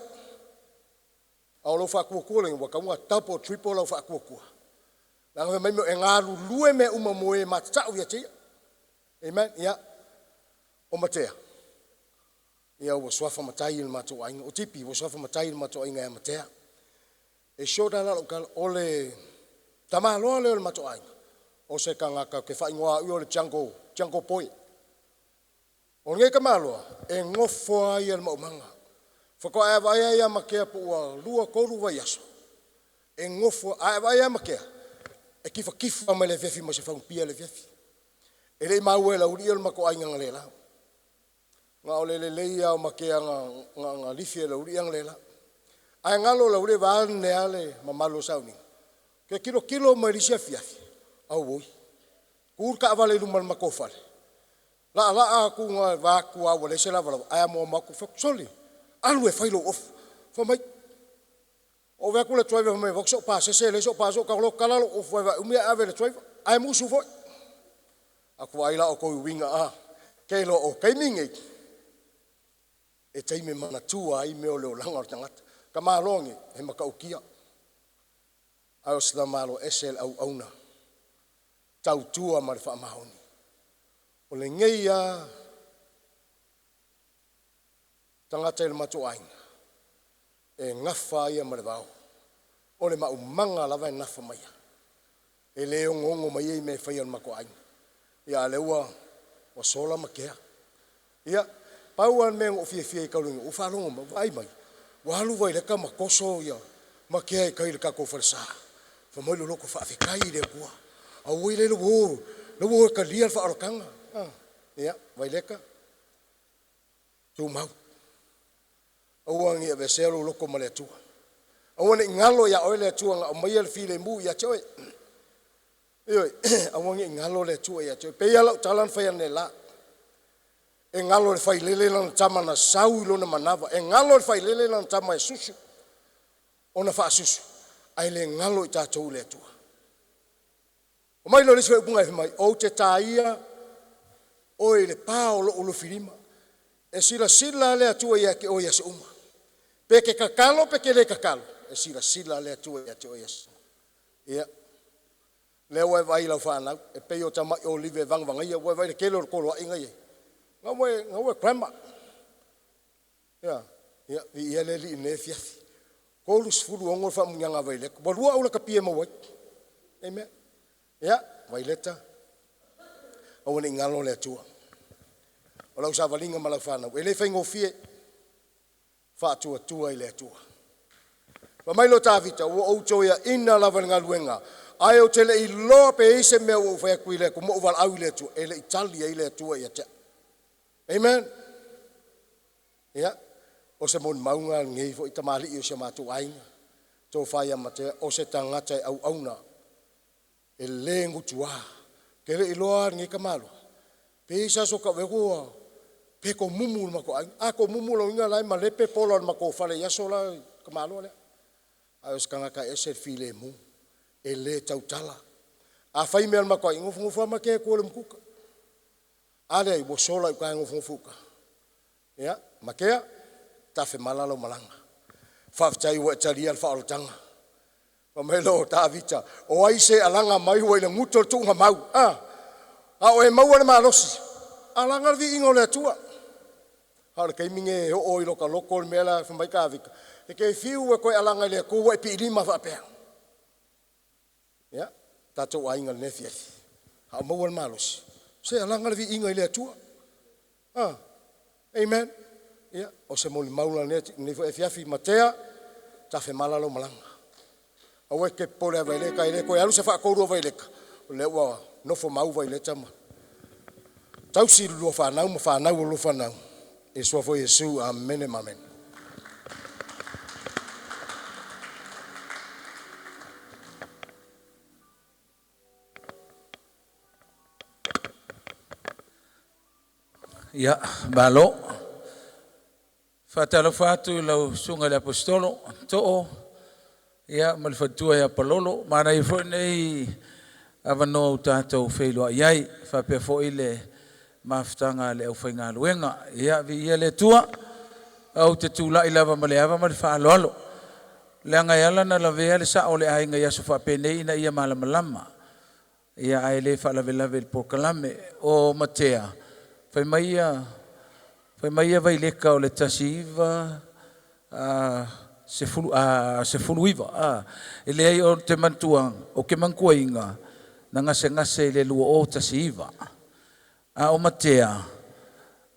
a o lou faatuatua lea ua tatau ona double, triple lau faatuatua. Leaga fai mai e galulue mea uma mo e matatau ia te ia. Amen. Ia, o Matea, ia ua suafa matai i le matou aiga. O Tipi, ua suafa matai i le matou aiga ia Matea. E short lava lau tala, o le tamaloa lea o le matou aiga, o se tagata ou te faaigoa au ia o le Jungle, Jungle Boy. O lenei tamaloa, e nofo lava ia i le maumaga. Faatoa e vaai lava ia Matea po ua 2, 3 vaiaso, e nofo, a e vaai lava Matea, e tifatifa mai le afiafi ma se faugapia i le afiafi. E le i maua e Laualii o le matou aiga na le la. Na o le lelei lava o Matea na lifi e Laualii analeila. Ae galo Laualii vaeane lava le mamalu o sauniga. Ke tilotilo mai le isi afiafi, auoi, tu le taavale i luma o le matou fale, laalaa atu na vaeatu lava ua leai se lavalava, ae amoamo atu. Ou fai atu, sole, alu e fai lou ofu. Fai mai, ou vaai atu le driver fai mai e avatu sou pasese e leai sou pasese, ou tago loa tala lou ofu vaevaeumi ae ave i le driver, ae musu foi. Aku vaai la outou i uiga a, ke iloa o taimi nei, e taimi e manatua ai mea o le olaga o le tagata. Tamaloa nei, he matautia, ae o se tamaloa ese le auauna, tautua ma le faamaoni. O lenei lava tagata i le matou aiga, e gafa ia ma le vao. O le maumaga lava e gafa mai ai. E le ogoogo mai ai mea e fai a le matou aiga. Ia a o lea ua sola Matea. Ia, pau lava le mea na ou fiafia ai talu ai nei, ua faalogo mai, vaai mai, ua alu Vaileta ma toso Matea i tai i le tatou falesa. Fai mai lou loto, faafetai i le Atua. Auoi lele ua o, la ua o e talia le faaolataga. Ia, Vaileta, tumau. Aua ne i aveesea lou loto ma le Atua. Aua ne i galo ia oe le Atua na aumaia le filemu ia te oe. Ioe, aua ne i galo le Atua ia te oe. E pei lava lau tala na fai analeila, e galo i le failele lana tama na sau i lona manava, e galo i le failele lana tama e susu, ona faasusu, ae le galo i tatou le Atua. Omai lea o le isi faaupuga e fai mai, ou te taia oe i le pa o lou lufilima. E silasila le Atua ia te oe i aso uma. Pe te tatalo pe te le tatalo, e silasila le Atua ia te oe i aso uma. Ia, lea ua e vaai i lau fanau, e pei o tamai olive e vagavagaia, ua e vaai i le tele o le toloai na e i ai. Na ua e grandma. Ia, ia, viia le Alii i lenei afiafi. 36 le faamanuiaga a Vaileta. Ua 2 aula kapia e maua ai. Amen. Ia, Vaileta, aua ne i galo le Atua. O lau savaliga ma lau fanau, e le faigofie, faatuatua i le Atua. Fai mai lo Tavita, ua ou toeaina lava i le galuega, ae ou te le iloa pe i ai se mea ua ou fai atu i le Atua, ma ou valaau i le Atua, e le i tali ai le Atua ia te au. Amen. Ia, o se molimauga lenei foi tamalii o si o matou aiga, tofa ia Matea, o se tagata e auauna, e le gutua. Te le iloa lenei tamaloa, pe i ai se aso tau ua pe tomumu i le matou aiga. A tomumu lona uiga o la e malepe pola o le matou fale i aso la i tamaloa lea. Ae o se tagata e ese le filemu, e le tautala. A fai mea a le matou aiga, e nofonofo lava Matea e tu i le umukuka. A leai, ua sola i uta e nofonofo i uta. Ia, Matea, tafe mala lau malaga. Faafetai ua e talia le faaolataga. Fai mai lea o Tavita, o ai se alaga mai ua i le guto le tuugamau, a o e maua le malosi, alaga le viiga o le Atua. A o le taimi nei e oo i lota loto le mea la fai mai Tavita, e te fiu e toe alaga i le Atua ua e piilima faapea. Ia, tatou aiga i lenei afiafi, a o maua le malosi, se alaga le viiga i le Atua. Amen. Ia, o se molimau lenei foi afiafi, Matea, tafemala lau malaga. Aua e te popole ia Vaileta, e le toe alu se faatolu a Vaileta, o lea ua nofo mau Vaileta ma tausi i lua fanau ma fanau o lua fanau. I le suafa o Iesu, amene ma amene. Ia, malo. Faatalofa atu i lau susuga i le Aposetolo Too, ia ma le faletua ia Palolo. Manaia foi lenei avanoa ua tatou feiloai ai, faapea foi le mafutaga a le aufaigaluega. Ia, viia le Atua. Ou te tulai lava ma le ava ma le faaaloalo. Leaga e ala ona lavea le sa'o o le aiga i aso faapenei ina ia malamalama. Ia ae le faalavelave i le polokalame. O Matea, fai mai ia, fai mai ia Vaileka o le 19 10 19 a. E leai o te manatua, o ke manatuaina na gasegase i le 2019. A o Matea,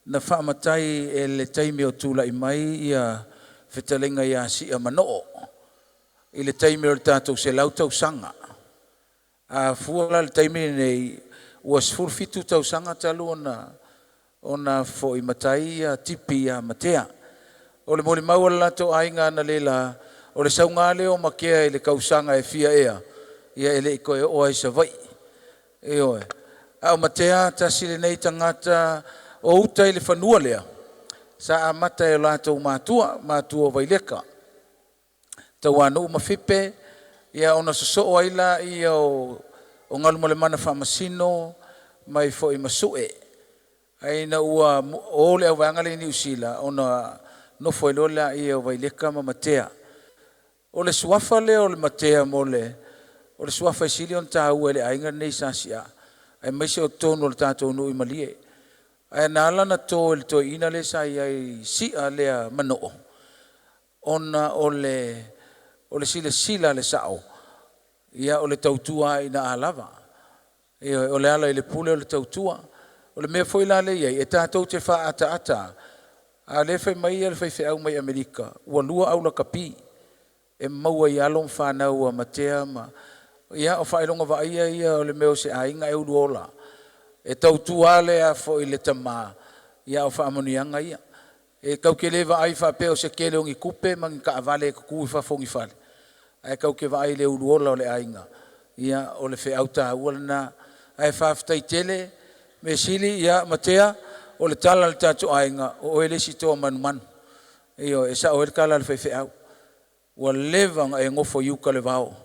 na faamatai e le taimi o tula'i mai ia fetalaiga ia Si'a ma Noo i le taimi o le tatou 100 tausaga. A fua la le taimi lenei, ua 17 tausaga talu ona fo'i matai ia Tipi ia Matea. O le molimau a le latou aiga analeila, o le sauga lea o Matea i le tausaga e fia ea, ia e le i toe oo ai i Savaii. Ioe. A o Matea tasi lenei tagata o uta i le fanua lea, sa amata e o latou matua, matua o Vaileka, Tauanuu ma Fipe, ia ona sosoo ai laia o Galumalemana Faamasino mai foi ma Sue. Ae ina ua o le auvaega lea i Niu Sila, ona nofo ai loa laia o Vaileka ma Matea. O le suafa lea o le Matea mo le, o le suafa e sili ona taua i le aiga lenei sa si'a, aemaise o totonu o le tatou nuu i Malie. Ae na ala ona to e le toeaina lea sa i ai i Si'a lea manoo, ona o le o le silasila a le sa'o, ia o le tautua lava ina a lava. Ioe, o le ala i le pule o le tautua. O le mea foi la lea e i ai, e tatou te faaataata a, a o lea e fai mai le faifeau mai Amerika, ua lua aulakapi e maua i alo ma fanau a Matea ma, ia o faailoga vaaia ia o le mea o se aiga e uluola. E tautua lea foi le tama, ia o faamanuiaga ia. E tatou te le vaai faapea o se tele o ni tupe ma ni taavale e tutu i fafo o ni fale, ae tatou te vaai i le uluola o le aiga, ia o le feau taua lena. Ae faafetai tele, mea sili, ia Matea, o le tala a le tatou aiga, o oe le isi toa manumanu. Ioe, e sao ai le tala a le faifeau. Ua leva ona e nofo i uta o le vao.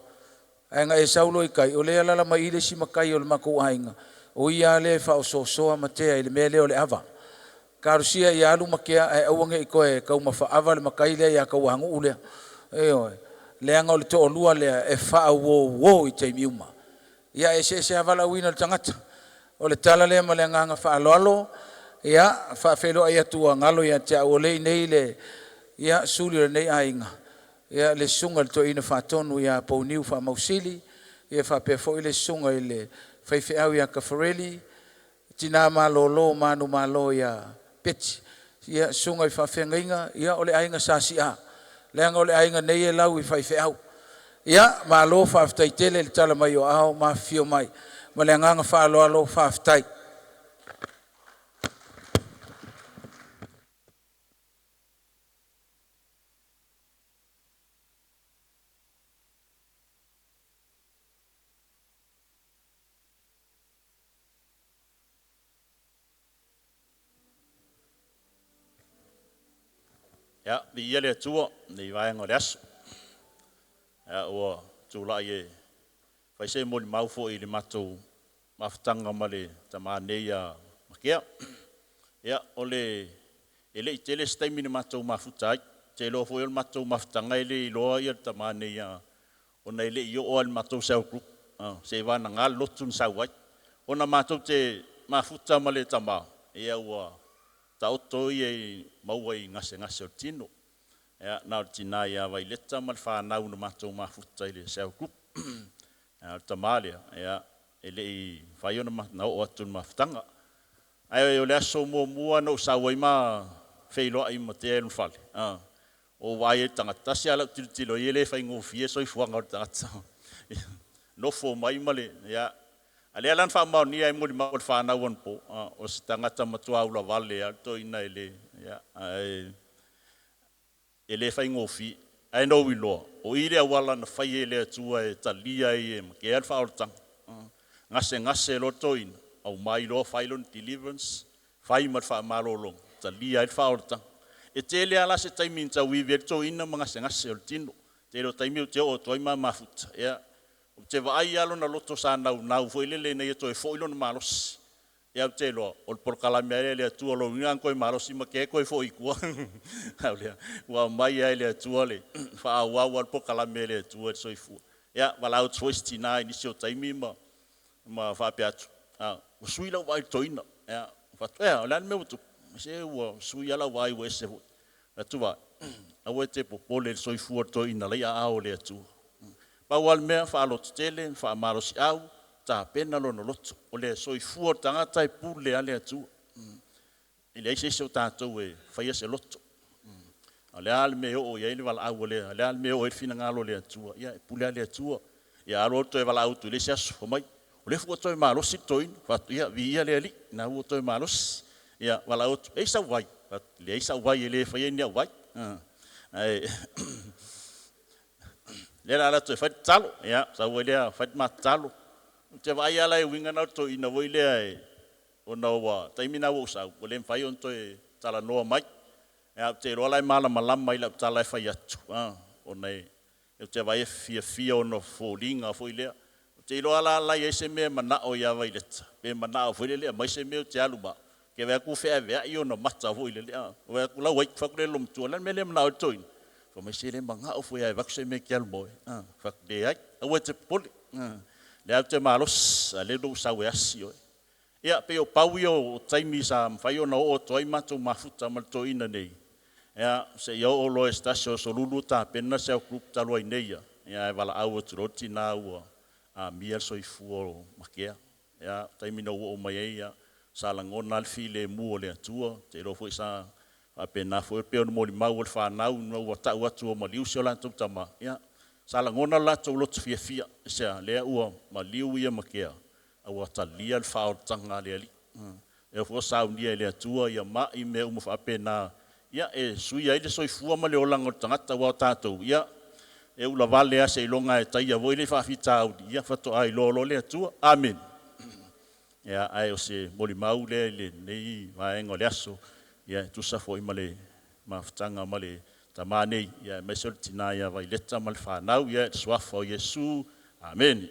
Ae na e sau loa i tai, o lea e alaala mai i i le isi matai o le matou aiga, o ia lava lea e faaosoosoa Matea i le mea lea o le ava. Talosia ia alu Matea ae aua ne i toe taumafa ava le matai lea ia Tauanuu lea. Ioe, leaga o le toalua lea e faauouo i taimi uma. Ia e eseese lava valaauina o le tagata. O le tala lea ma le agaga faaaloalo, ia faafeiloai atu ua galo ia te au o lea e i inei le ia suli o lenei aiga, ia le susuga i le Toeaina Faatonu ia Pouniu Faamausili, ia faapea foi le susuga i le faifeau ia Tafareli, tina malolo manumalo ia Peti, ia susuga i faafeagaiga, ia o le aiga Sa Si'a, leaga o le aiga nei e lau i faifeau. Ia, malo faafetai tele i le tala mai o aao ma afifio mai. Ma le agaga faaaloalo, faafetai. Ia, viia le Atua i lenei vaega o le aso. Ia, ua tulai e fai se molimau foi i le matou mafutaga ma le tama nei ia Matea. Ia, o le e le i tele se taimi na matou mafuta ai. Ou te iloa foi o le matou mafutaga e le iloa le tama nei ona e le i oo lava i le matou cell group, seiavagana le lotu na sau ai. Ona matou te mafuta ma le tama, ia ua taoto ia i maua i gasegase o le tino. Ia, na o le tina ia Vaileta ma le fanau na matou mafuta i le cell group. A o le tama lea, ia, e le i mafai ona oo atu i le mafutaga. Ae o le aso muamua na ou sau ai ma feiloai ma Tea i lona fale, ou vaai ai i le tagata, tasi lava lau tilotilo i ai e le faigofie le soifuaga o le tagata. Nofo mai ma le, ia, a o lea la na faamaonia ai molimau a le fanau anapo, o se tagata matua ulavale lava le toeaina e le, ia, ae e le faigofie. Ae na ou iloa, o i le auala na fai e le Atua e talia ai e Matea le faaolataga. Gasegase loa le toeaina, aumai loa fai lona deliverance, fai ma le faamalologa, talia ai le faaolataga. E tele lava la se taimi na tauivi ai le toeaina ma gasegase o le tino. Tele o taimi ou te oo atu ai ma mafuta, ia, ou te vaai lava lona loto sa naunau foi lele ina ia toe foi lona malosi. Ia ou te iloa, o le polokalame lava lea a le Atua, o lona uiga ana toe malosi matea toe foi i tua. Au lea, ua aumai lava e le Atua le faaauau lava le polokalame a le Atua i le soifua. Ia, valaau atu foi si tina i nisi o taimi ma ma faapea atu, ua sui lau vaai i le toeaina. Ia, ou fai atu, ea, o le a le mea ua tupu? Se ua sui lava lau vaai ua ese foi. Fai atu, vaai, aua e te popole i le soifua o le toeaina o la e i aao o le Atua. Pau lava le mea, faalototele, faamalosiau, tapena lona loto. O le soifua o le tagata e pule lava le Atua. E leai se isi o tatou e faia se loto. A o le a le mea e oo i ai le valaau a le, o le a le mea e oo i ai le finagalo o le Atua, ia e pule lava le Atua. Ia alu alu toe valaau atu i le isi aso, fai mai, o lea foi ua toe malosi le toeaina. Fai atu, ia viia le Alii, o lena ua toe malosi. Ia valaau atu, e i ai sau vai? Fai atu, leai sau vai e le faia ni au vai. Ae lea o le a alu atu e fai le tatalo. Ia, sau ai lea fai le ma tatalo. Ou te vaai lava la i uiga na o le toeaina foi lea e, ona ua taimi na ua ou sau, ua le mafai ona toe talanoa mai. Ae ou te iloa la e malamalama i lau tala e fai atu, ona e, ou te vaai e fiafia ona foliga foi lea. Ou te iloa la la e i ai se mea e manao ia Vaileta, pe manao foi lele e aumai se mea ou te alu ma au, ou te vaai atu ua feaveai ona mata foi lele, a. Ou vaai atu la ua fai atu lea i le loomatua, o le a le mea lea e manao ai le toeaina? Fai mai, se le manao foi lava e avatu se mea e te alu ma oe. Fai atu, leai, aua e te popole, o lea ou te malosi, a o lea na ou sau e asi oe. Ia, pei o pau ia o taimi sa mafai ona oo atu ai matou mafuta ma le toeaina nei, ia, seia oo loa i se tasi o aso Lulu o tapena si au group talu ai nei ia, ae valaau atu loa le tina ua amia le soifua o Makea. Ia, o taimi na ou oo mai ai, ia, sa lagona lava le filemu o le Atua, ou te iloa foi sa faapena foi pei ona molimau e le fanau ina ua tau atu ua maliu si o latou tama, ia, sa lagona lo latou loto fiafia, aisea? Lea ua maliu ia Makea, a ua talia le faaolataga a le Alii. Lea foi ua saunia e le Atua ia mai mea uma faapena, ia, e sui ai le soifua ma le olaga o le tagata, aua o tatou, ia, e ulavale lava seiloga e taia foi le faafitauli, ia faatoa iloa loa le Atua. Amene. Ia, ae o se molimau lea i lenei vaega o le aso, ia, e tusa foi ma le mafutaga ma le tama nei, ia, aemaise o le tina ia Vaileta ma le fanau, ia, i le suafa o Iesu. Amene.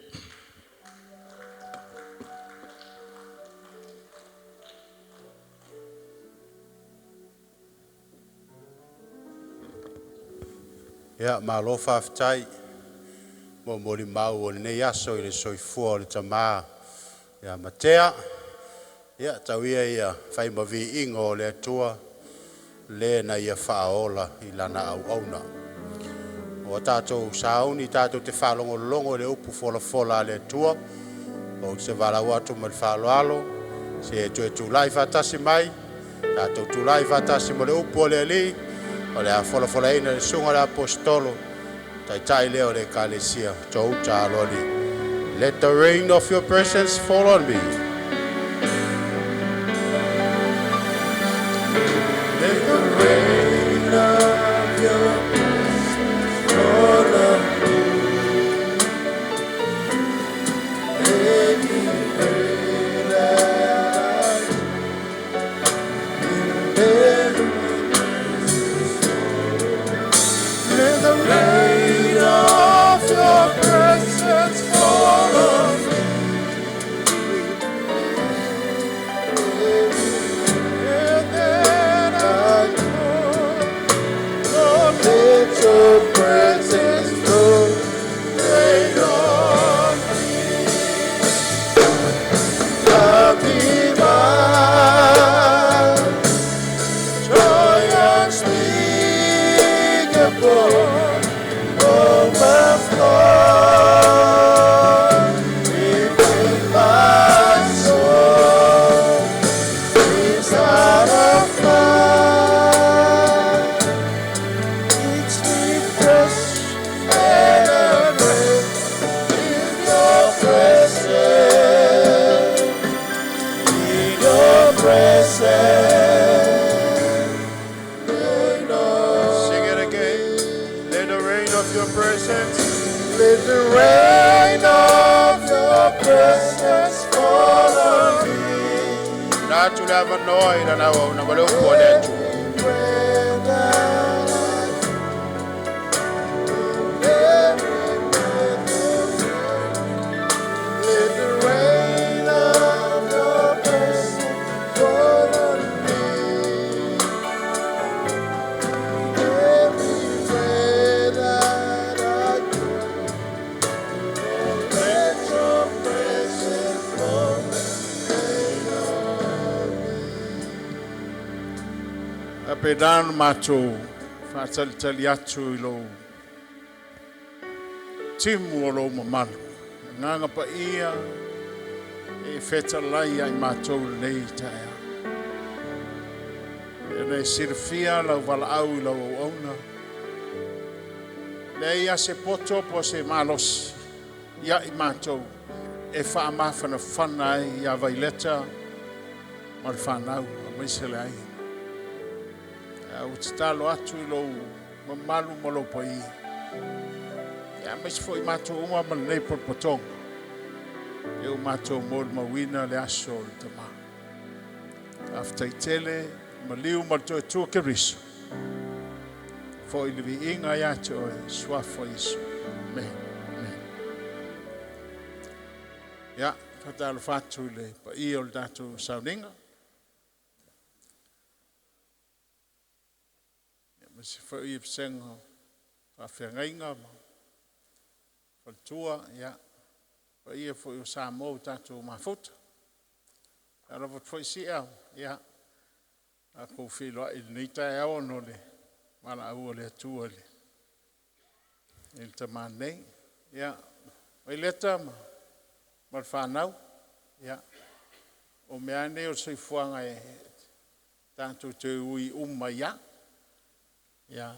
Ia, malo faafetai mo molimau o lenei aso i le soifua o le tama ia Matea. Ia tau ia ia fai ma viiga o le Atua le na ia faaola i lana auauna. Ua tatou sauni tatou te faalogologo i le upu folafola a le Atua. Ou te valaau atu ma le faaaloalo se e toe tulai faatasi mai, tatou tulai faatasi ma le upu a le Alii, o le a folafolaina e le Susuga i le Aposetolo, taitai lea o le Ekalesia Touta Aloalii. Let the rain of your presence fall on me. Let the rain of your presence fall on me. Let me pray that I in Let the rain of your presence fall on me. And then I know, Lord, let your presence flow. Rain on me. Love divine, joy unspeakable, overflow within my soul. Is out of fire. It's fresh and afresh in your presence, in your presence. Rain on Sing it again. Let the rain of your presence. Let the rain of your presence fall on me. Na tu le avanoa i lana auauna ma le upu a le Atua. Pray that I every breath of Let the rain of your presence Faapena ona matou faatalitali atu i lou timu o lou mamalu. Agaga Paia e fetalai ia i matou i lenei taeao. E ona e silafia lau valaau i lau auauna. Leai a se poto po o se malosi ia i matou e faamafanafana ai ia Vaileta ma le fanau aemaise le aiga. Ae ua tatalo atu i lou mamalu ma lou paia. Ia aemaise foi matou uma ma lenei potopotoga. E ua matou molimauina le aso o le Tama. Faafetai tele, maliu ma le toetua Keriso. Foi le viiga ia te oe, suafa o Iesu. Amen. Amen. Ia, faatalofa atu i le paia o le tatou sauniga. Ia, ma se foi i vasega faafeagaiga ma faletua, ia, paia foi o Samoa ua tatou mafuta. Faatalofa atu foi Sia, ia, tatou feiloai i lenei taeao ona o le valaau a le Atua i le tama nei. Ia, Vaileta ma le fanau, ia, o mea nei o le soifuaga e tatou te ui uma ai lava. Ia,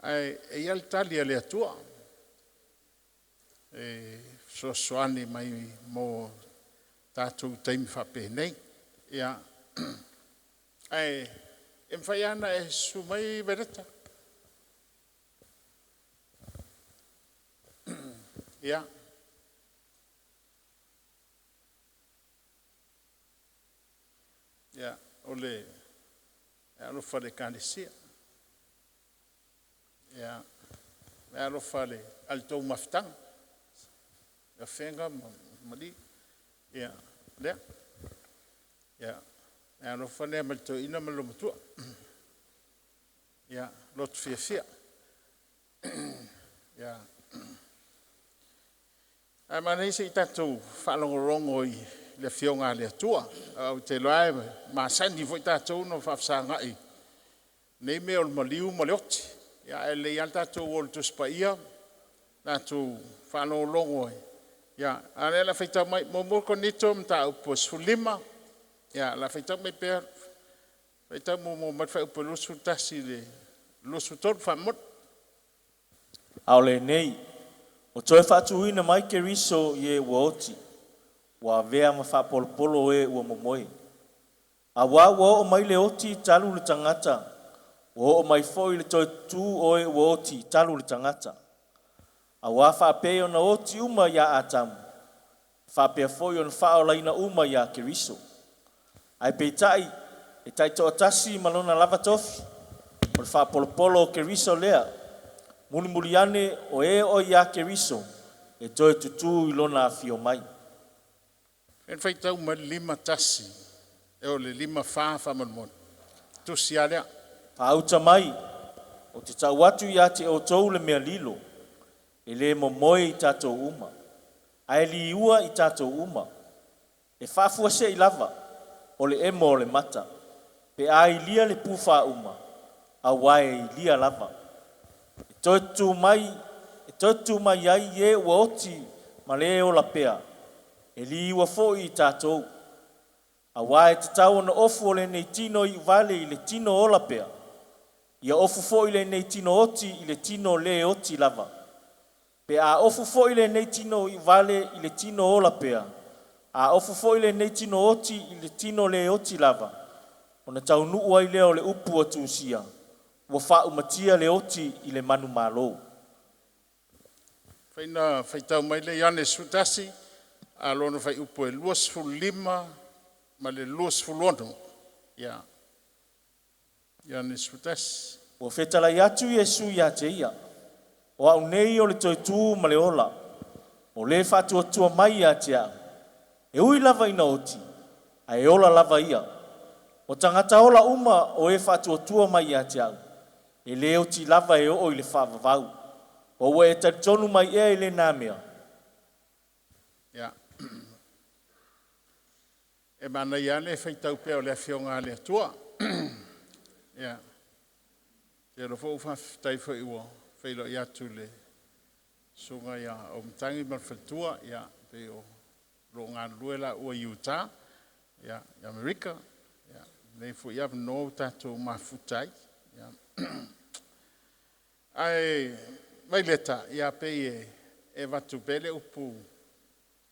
ae e i ai le tali a le Atua e fesoasoani mai mo tatou taimi faapenei. Ia, ae e mafai lava ona e susu mai Vaileta. Ia, ia, o le alofa i le Ekalesia. Ia, e alofa le tou mafutaga. Afega ma Maliu. Ia, lea. Ia, e alofa lea ma le toeaina ma le olomatua. Ia, loto fiafia. Ia. Ae manaia se i tatou faalogologo i le afioga a le Atua. Ou te iloa e masani foi tatou ona faafesagai nei mea o le maliu ma le oti. Ia, ae lelei lava le tatou o i le Tusi Paia, tatou faalogologo ai. Ia, a o lea o le a faitau mai 1 Korinito mataupu 15. Ia, o le a faitau mai pea, faitau muamua mai le fuaiupu 21 i le 23 faamolemole. A o lenei, ua toe faatuina mai Keriso i e ua oti, ua avea ma faapolopolo e ua momoe. Auā ua oo mai le oti talu le tagata, ua oo mai foi le toe tutū o e ua oti talu le tagata. Auā faapei ona oti uma iā Atamu, e faapea foi ona faaolaina uma iā Keriso. Ae peitai, e taitoatasi ma lona lava tofi, o le faapolopolo o Keriso lea, mulimuli ane o e o iā Keriso, e toe tutū i lona afio mai. E faitau mai le 51, e o le 54 faamolemole. Tusi lava lea. Faauta mai, ou te tau atu ia te outou le mea lilo, e lē momoe i tatou uma, ae liua i tatou uma. E faafuasei lava, o le emo o le mata, pe a ilia le pufa uma, auā e ilia lava. E toe tutū mai, e toe tutū mai ai e ua oti ma le ola pea, e liua foi i tatou. Auā e tatau ona ofu o lenei tino iuvale i le tino ola pea, ia ofu foi lenei tino oti i le tino lē oti lava. Pe a ofu foi lenei tino iuvale i le tino ola pea, a ofu foi lenei tino oti i le tino lē oti lava, ona taunuu ai lea o le upu ua tusia, ua faaumatia le oti i le manumalo. Faina faitau mai le Ioane 11, a lona fuaiupu e 25 ma le 26. Ia, Ioane 11. Ua fetalai atu Iesu ia te ia, o au nei o le toe-tū ma le ola, o le faatuatua mai ia te au, e ui lava ina oti, ae ola lava ia. O tagata ola uma o e faatuatua mai ia te au, e lē oti lava e oo i le faavavau. O ua e talitonu mai ea i lenā mea? Ia. E manaia lava le faitau pea o le afioga a le Atua. Ia, te alo fo faafetai foi ua feiloai atu i le susuga ia Auimatagi ma le faletua, ia, pei o lo o galulue laua i Utah, ia, i Amerika, ia, lenei foi avanoa ua tatou mafuta ai. Ia. Ae Vaileta, ia pei e avatu pea le upu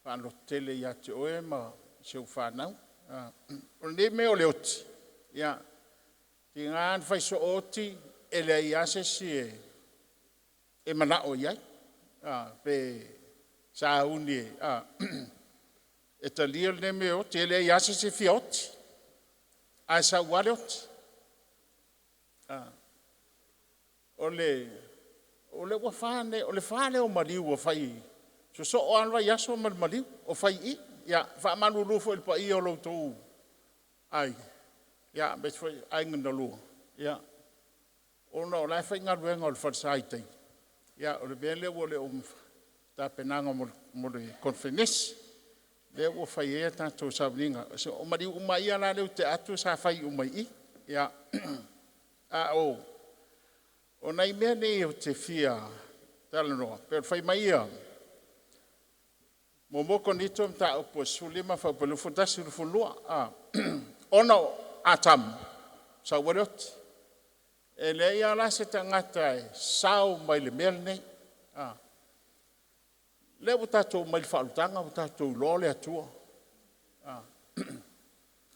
faalototele ia te oe ma si ou fanau. O lenei mea o le oti, ia, tiga lava ona fai soo oti, e leai lava se isi e manao i ai, pe sauni e talia lenei mea o le oti, e leai lava se isi e fia oti, ae sau lava le oti. O le ua fa nei, o le fa lea o maliu ua fai, sosoo lava le vaiaso ma le maliu o fai i i. Ia, e faamalulu foi i le paia o lo outou aiga, aemaise foi aiga na lua, ona o la e faigaluega o le falesa i tai, ia o le mea lea ua le o tapenaga mo le conference lea ua fai ai a tatou sauniga. O maliu uma lava ia lea ua tea atu sa fai uma i i. Ia, a o nai mea nei ou te fia talanoa, pei ona fai mai 1 Korinito mataupu e 15 fuaiupu e 21, 22, ona o Atamu, sau ai le oti. E leai lava la se tagata e sao mai le mea lenei. O lea ua tatou omai i le faaolataga ua tatou iloa le Atua.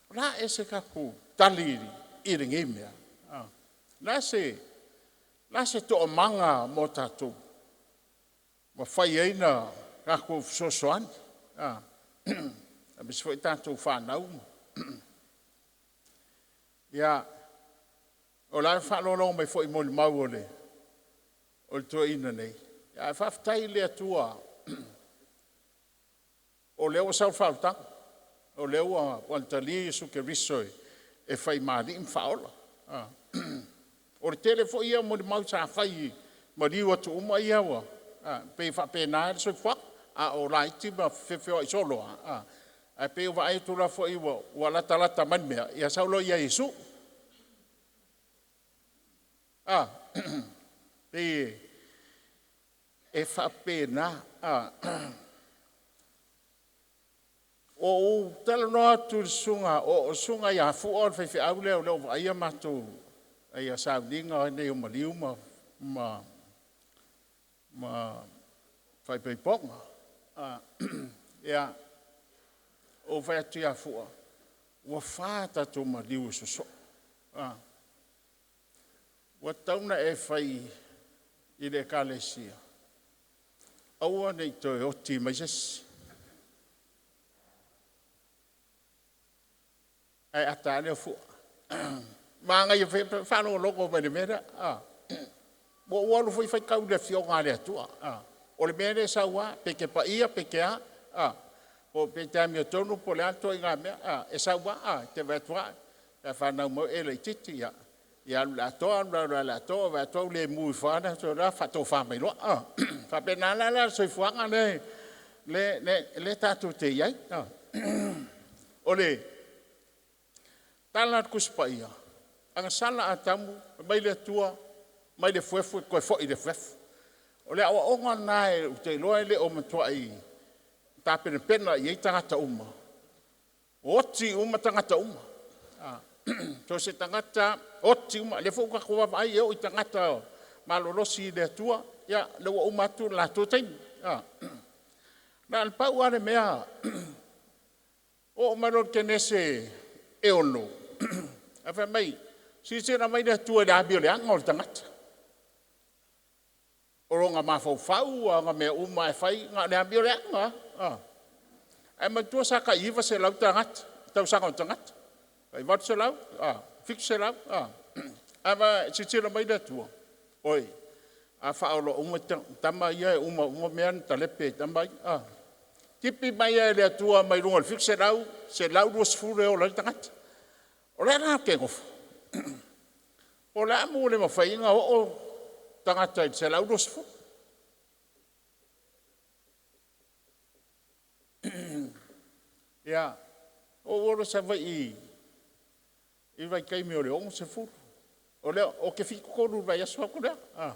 O le a ea se tatou tali i lenei mea? O le a se toamaga mo tatou? Mafai ai ona tatou fesoasoani, aemaise foi tatou fanau. Ia, o la e faalogologo mai foi i molimau a le toeaina nei, ae faafetai i le Atua o lea ua sau le faaolataga, o lea ua talia Iesu Keriso e fai ma Alii ma Faaola. O le tele foi ia o molimau sa fai i maliu atu uma ia pei e faapena le soifuaga, a o laiti ma feofeoai solo lava, ae pei ua vaai atu la foi ua latalata mai le mea, ia sau loa ia Iesu. Pei e faapena. Ua ou talanoa atu i le susuga, o le susuga ia Fua o le faifeau lea o lo o vaaia matou sauniga nei o maliu ma faaipoipoga. Ia, ou fai atu ia Fua, ua fa tatou maliu e sosoo. Ua tatau ona e fai i le ekalesia, aua ne i toe oti mai se isi. Ae ata lava lea o Fua. Manaia foi le faalogologo mai i le mea lea. Ua ou alu foi faitau i le Afioga a le Atua. O le mea lea e sau lava, pe te paia pe te a, pe te amiotonu po o le a le ituaiga mea, e sau lava. E te vaai atu lava a fanau mai o e laitiiti, ia alu i le atoa, alu loa i le atoa, vaai atu ua le mu ifo lava, faatofa mai loa. E faapena la le soifuaga lea tatou te i ai. O le tala a le Tusi Paia, agasala Atamu, fai mai le Atua, mai le efuefu e toe foi i le efuefu. O le aoaoga lena ou te iloa e le o matuai tapenapena i ai tagata uma, oti uma tagata uma. So o se tagata lava, oti uma. O lea foi ua tatou vaavaai e oo i tagata malolosi i le Atua, ia o lea ua uma atu le latou taimi. Na o le pau lava le mea, oo mai loa i le Kenese e 6, ae fai mai, silasila mai le Atua i le amioleaga o le tagata, o lona mafaufau, o ana mea uma lava e fai, na o le amioleaga lava. Ae manatua sa tai 900 tagata, tausaga o le tagata, tai 800, 700, a. Ae silasila mai le Atua, oi, a faaola uma tama ia e uma uma mea ona talepe e tama ia. Tipi mai lava e le Atua mai luga o le 700, 120 e ola ai le tagata. O lea la ou te nofo, po o le a le mea ua le mafai ai ona oo tagata i le 120. Ia, ou oo loa i Savaii i le vaitaimi o le 60. O lea, o ke 73 vai aso aku lea. Ah.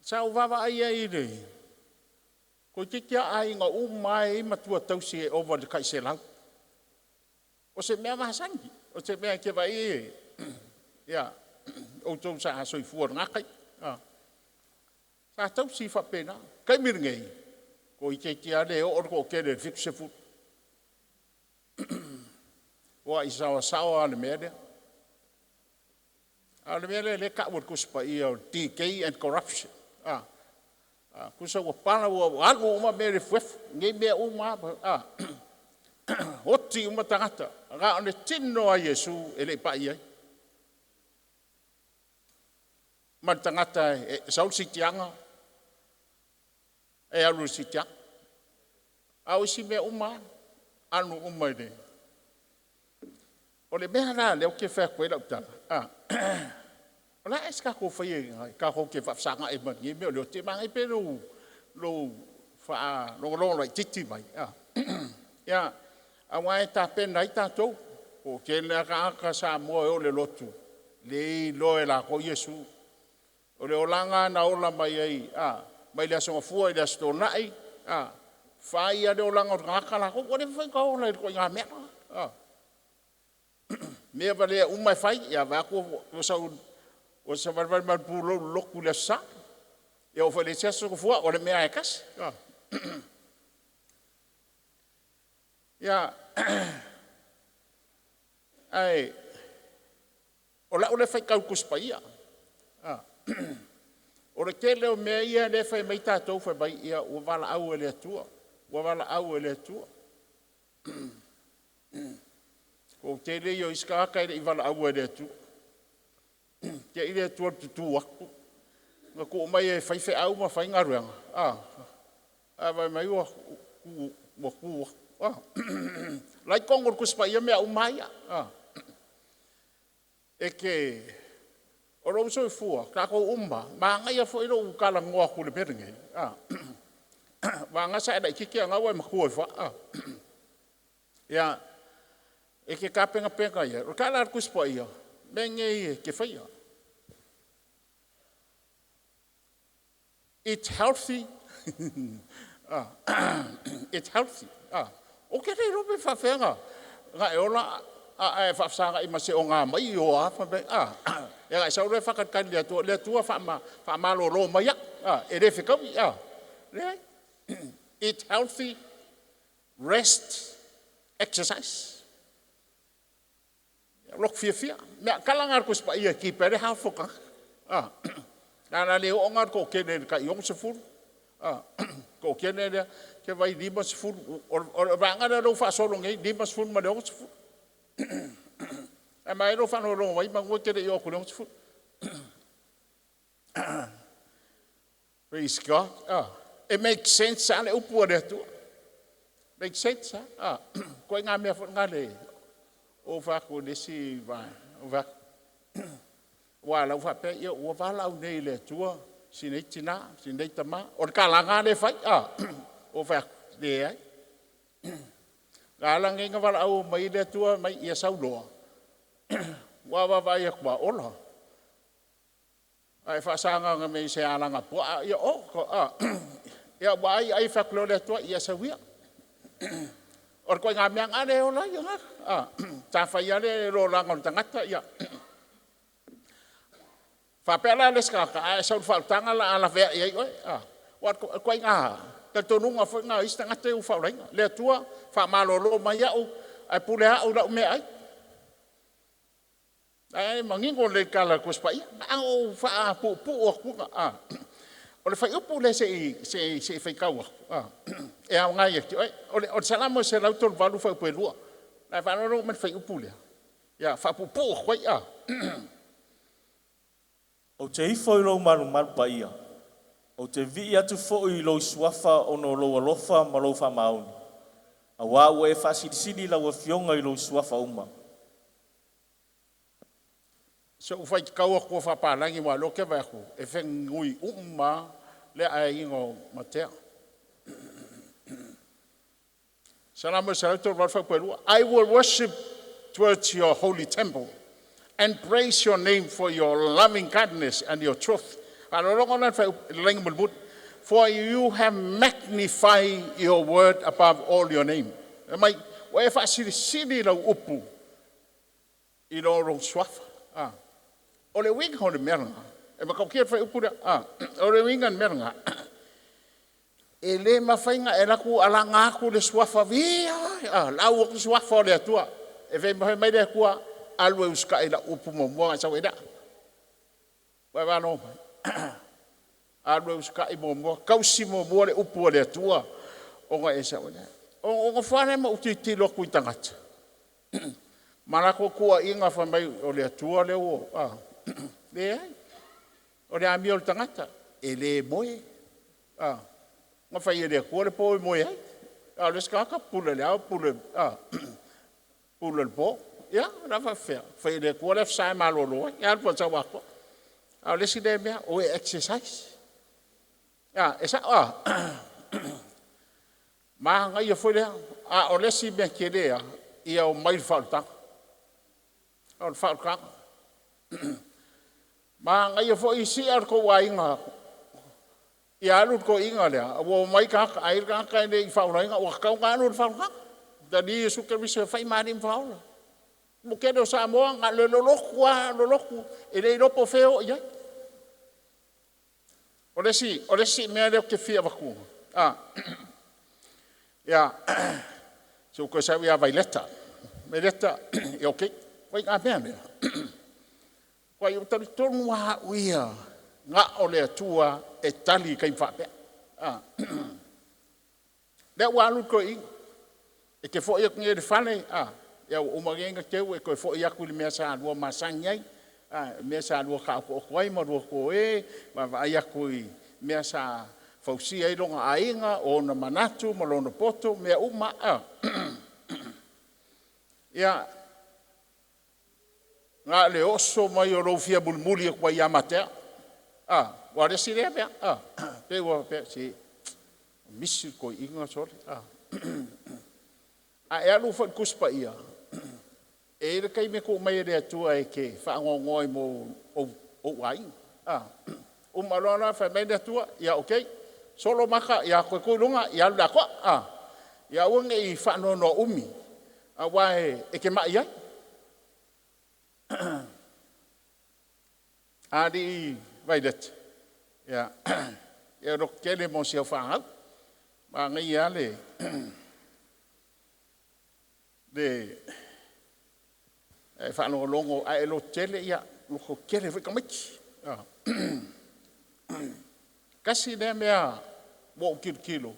Sa o vava ai ai le. Ko te tia ai ngā uma e matua tausi e over le kai se lau. O se mea masangi. O se mea ke vai e. Ia, o tau sa aso i fua ngā kai. Ah. Sa tausi whapena. Kai mir ngei. Ko i te tia le o ko kere fiku se fu. Wa i sawa sawa le mea lea. A le mea lea le ka ua kuspa ia o decay and corruption. Ah. Ah, kusa ua pala ua alu uma mea le fuefu. Ngei mea uma. Ah. Oti uma tangata. Ga o le tino a Iesu e le pa i ai. Ma le tangata e saul sitianga. E alu sitianga. A o isi mea uma, alu uma i le. O le mea la leo ke whea koe lau tala. Ah. O la es ka ko whai e ka ko ke whafsanga e man ngi me o leo te mangai pe lo lo wha lo lo lo titi mai. Ah. Ia, a wai ta pena i tātou. O ke lea ka aka sa mua e o le lotu. Le i lo e la ko Iesu. O le olanga na ola mai ai. Ah, mai le asonga fua i le aso nai. Ah, whai a le olanga o ngā la ko. O le whai ka ola i ko i ngā mea. Ah. Mea va lea uma e whai. Ia va ko o sa o sa valval mal pulo loku le sa. Ia o whai le aso fua o le mea e kasi. Ah. Ia, ai, o la o le whai kau kuspa ia. Ah. O le tele o mea ia le whai mai tātou whai mai ia ua wala au e le atua. Ua wala au e le atua. Ko tele ia iska aka i wala au e le atua. Kia i le atua tutu aku. Nga ko mai e whai whai au ma whai ngaruanga. Ah. A vai mai ua ku ua ku. Ah. Lai kongo kuspa ia mea umaia. Ah. E ke o rou soi fua, ka ko uma, ma ngai fo ilo u kala ngoa ku le perenge. Ah. Wa nga sa dai kiki nga wa makua fa. Ah. Ya. E ke ka penga penga ia. O kala kuspa ia. Menge i ke whaia. It's healthy. Ah. It's healthy. Ah. O ke re rope whawhenga. Nga e ola a e whawhsanga i mase o ngā mai o a whambe. Ah. E ngai sau re whakatkani le atua. Le atua wha malo mai a. Ah. E re whikawi. Ah. Le. Eat healthy. Rest. Exercise. Lok fia fia. Mea kala ngā kuspa ia ki pere hafoka. Ah. Nā le o ngā ko kene ka iong se furu. Ah. Ko kene lea ke vai lima se furu. O vanga lea lou whaasolo ngei lima se furu ma le ong se furu. Ai mai lou whanau longo mai mangua ke le i o ku le ong se furu. Praise God. Ah. It makes sense a le upu a le atua. Makes sense. Ah. Koe ngā mea whanau ngā le o whaku le si vai. O whaku. Wa lau whapea ia ua wala au nei le atua. Si nei tina, si nei tama. O le kalanga le whai. Ah. O whaku le ai. Ngā lange ngā wala au mai le atua mai ia sauloa. Wa wa vai aku wa ola. Ai whasanga ngā mei se alanga pua. Ia o, ko, ah. Ia wa ai ai whaku le atua ia sawia. O le koe ngā mea ngā le ola ia ngā. Ah. Tā whai ale ro langa o le tangata ia. Whapea la le skaka, ai sau whautanga la ala whea ia i oe. Ah. Wa koe ngā ta tonunga fo ngā isi tangata u whaurainga. Le atua, wha malolo mai au, ai pule au lau mea ai. Ai mangingo le kala kuspa ia. Au wha pu pu o kuka. Ah. O le whai upu le se i se i whai kau aku. Ah. E au ngai e ki oe. O le salamo se lau tolu valu whai upu e lua. Lai whanau me whai upu lea. Ia, wha pu pu o koe. Ah. O te ifo i lou malu malu pa ia. O te vi atu fo i lou suafa o no lou alofa ma lou whamaoni. A wā ua e whaasilisili lau afionga i lou suafa uma. Se u whai kau aku whapalangi wa loke vai aku. E whengui uma le ai ingo matea. Salamo salatu wa whai I will worship towards your holy temple and praise your name for your loving kindness and your truth. For you have magnified your word above all your name. Mai, ua e faasilisili lau upu i lo lou suafa. Ah. O le uiga o le mea lena. E matautia le fuaiupu lea. Ah. O le uiga o le mea lena. E le mafai ona e alu atu alaga atu le suafa via, ah, lau atu suafa o le Atua. E fai mai le Atua, alu e usitai i lau upu muamua ona e sau ai lea. Ua e faalogo mai? Alu e usitai muamua, tausi muamua le upu a le Atua ona e sau ai lea. Ona ou nofo lava lea ma ou tilotilo atu i tagata ma latou tuuaiga fai mai o le Atua lea ua... Ah, leai. O le amio a le tagata, e le moe. Ah, na fai e le Atua le po e moe ai. A o le isi tagata, pule i le ao, pule, ah, pule i le po. Ia, o le a faapefea? Fai e le Atua le Aso Sa e malolo ai. Ia alu po o sau atoa. A o le isi lea mea, o e exercise. Ah, e sao ah. Manaia foi lea. A o le isi mea tele lava, ia omai le faaolataga. O le faaolataga. Manaia foi si'a le tou aiga ia alu le toeaina lea, ua omai tagata, a i ai le tagata e le i faaolaina, ua tatau ona alu i le faaolataga. Talia Iesu Keriso e fai ma Alii ma Faaola. Mo tele o Samoa, na o le lolotu lava, lolotu, e le iloa po o fea e oo i ai. O le isi mea lea ou te fia avatua, ah, ia, se i ou toe sau ia Vaileta. Vaileta, ia okay. Ua i mea lea. Ua ou talitonu lava au ia, na o le Atua e tali i taimi faapea. Ah. Lea ua alu le toeaina. E te foi atu nei i le fale, ah, ia ua uma nei ona teu e toe foi atu i le mea sa lua masani ai, ah, mea sa lua taotooto ai ma lua toē, vaavaai atu i mea sa fausia ai lona aiga, o ona manatu ma lona poto, mea uma. Ah. Ia, na o le oso mai o lou fia mulimuli atu ai ia matea. Ah, ua le isi lea mea. Ah, pe ua pe si misi le toeaina sole. Ah. A e alu foi i le Tusi Paia, e i ai le taimi e tuu mai e le Atua e te faanoanoa ai mo ou aiga. Ah. Uma loa la fai mai le Atua, ia okay, solo maka, ia toe tu i luga, ia alu le atoa. Ah. Ia aua ne i faanoanoa umi, aua e te mai ai. Alii Vaileta, ia, ia loto tele mo si au fanau. Manaia lava le e faalogologo a e lototele, ia lototele foi tamaiti. Ah. Tasi lea mea ua ou tilotilo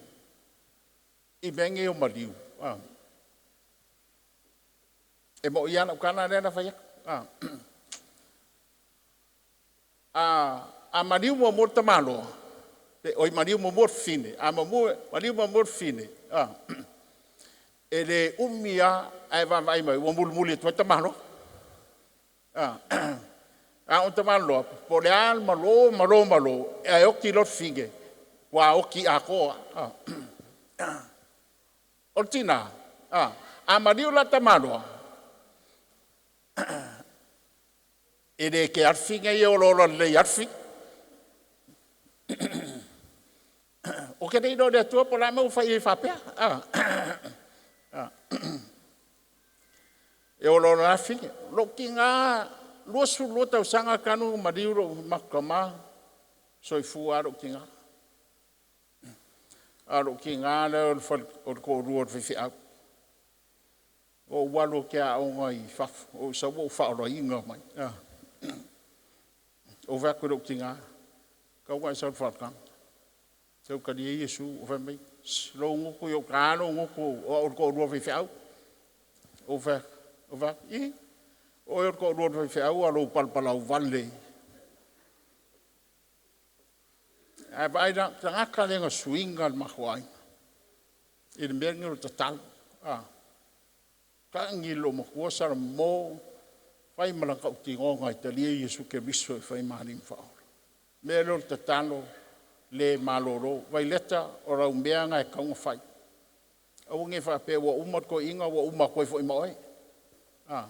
i mea nei o maliu. Ah. E moi lava lau tala lea na fai atu. Ah. A maliu muamua le tamaloa, oi maliu muamua le fafine, a maliu muamua le fafine, ah, e le umi lava ae vaavaai mai ua mulimuli atu ai le tamaloa. Ah, a o le tamaloa, po o le a le malo, malo, malo, ae oti loa le fafine, ua oti atoa. Ah. O le tina, ah, a maliu la le tamaloa, e le ke lava le fafine ia olaola lelei lava le fafine. O te le iloa e le Atua po o le a le mea ua fai ai faapea. Ah. Ah. E olaola lava le fafine. Lou tiga 22 tausaga talu ona maliu lou matou tama, soifua lava lou tiga. A o lou tiga lea o le toalua o le faifeau. Ou alu ou te aoga i fafo, ou sau ou faaolaina mai. Ah. Ou fai atu i lou tiga, tau na e sau i le faaolataga. Sau talia Iesu, ou fai mai, lou gutu i ou ta lou gutu o au o le toalua o le faifeau. Ou fai atu, i, o oe o le toalua o le faifeau a lou palapalau vale. Ae vaai la, tagata le na suiga le matou aiga i le mea lenei o le tatalo. Ah. Tagi lou matua Salamo, fai ma lana tautinoga e talia Iesu Keriso e fai ma Alii ma Faaola. Mea lea o le tatalo le malolo. Vaileta o lau mea na e tatau ona fai. Aua ne i faapea ua uma le toeaina ua uma atu ai foi ma oe. Ah.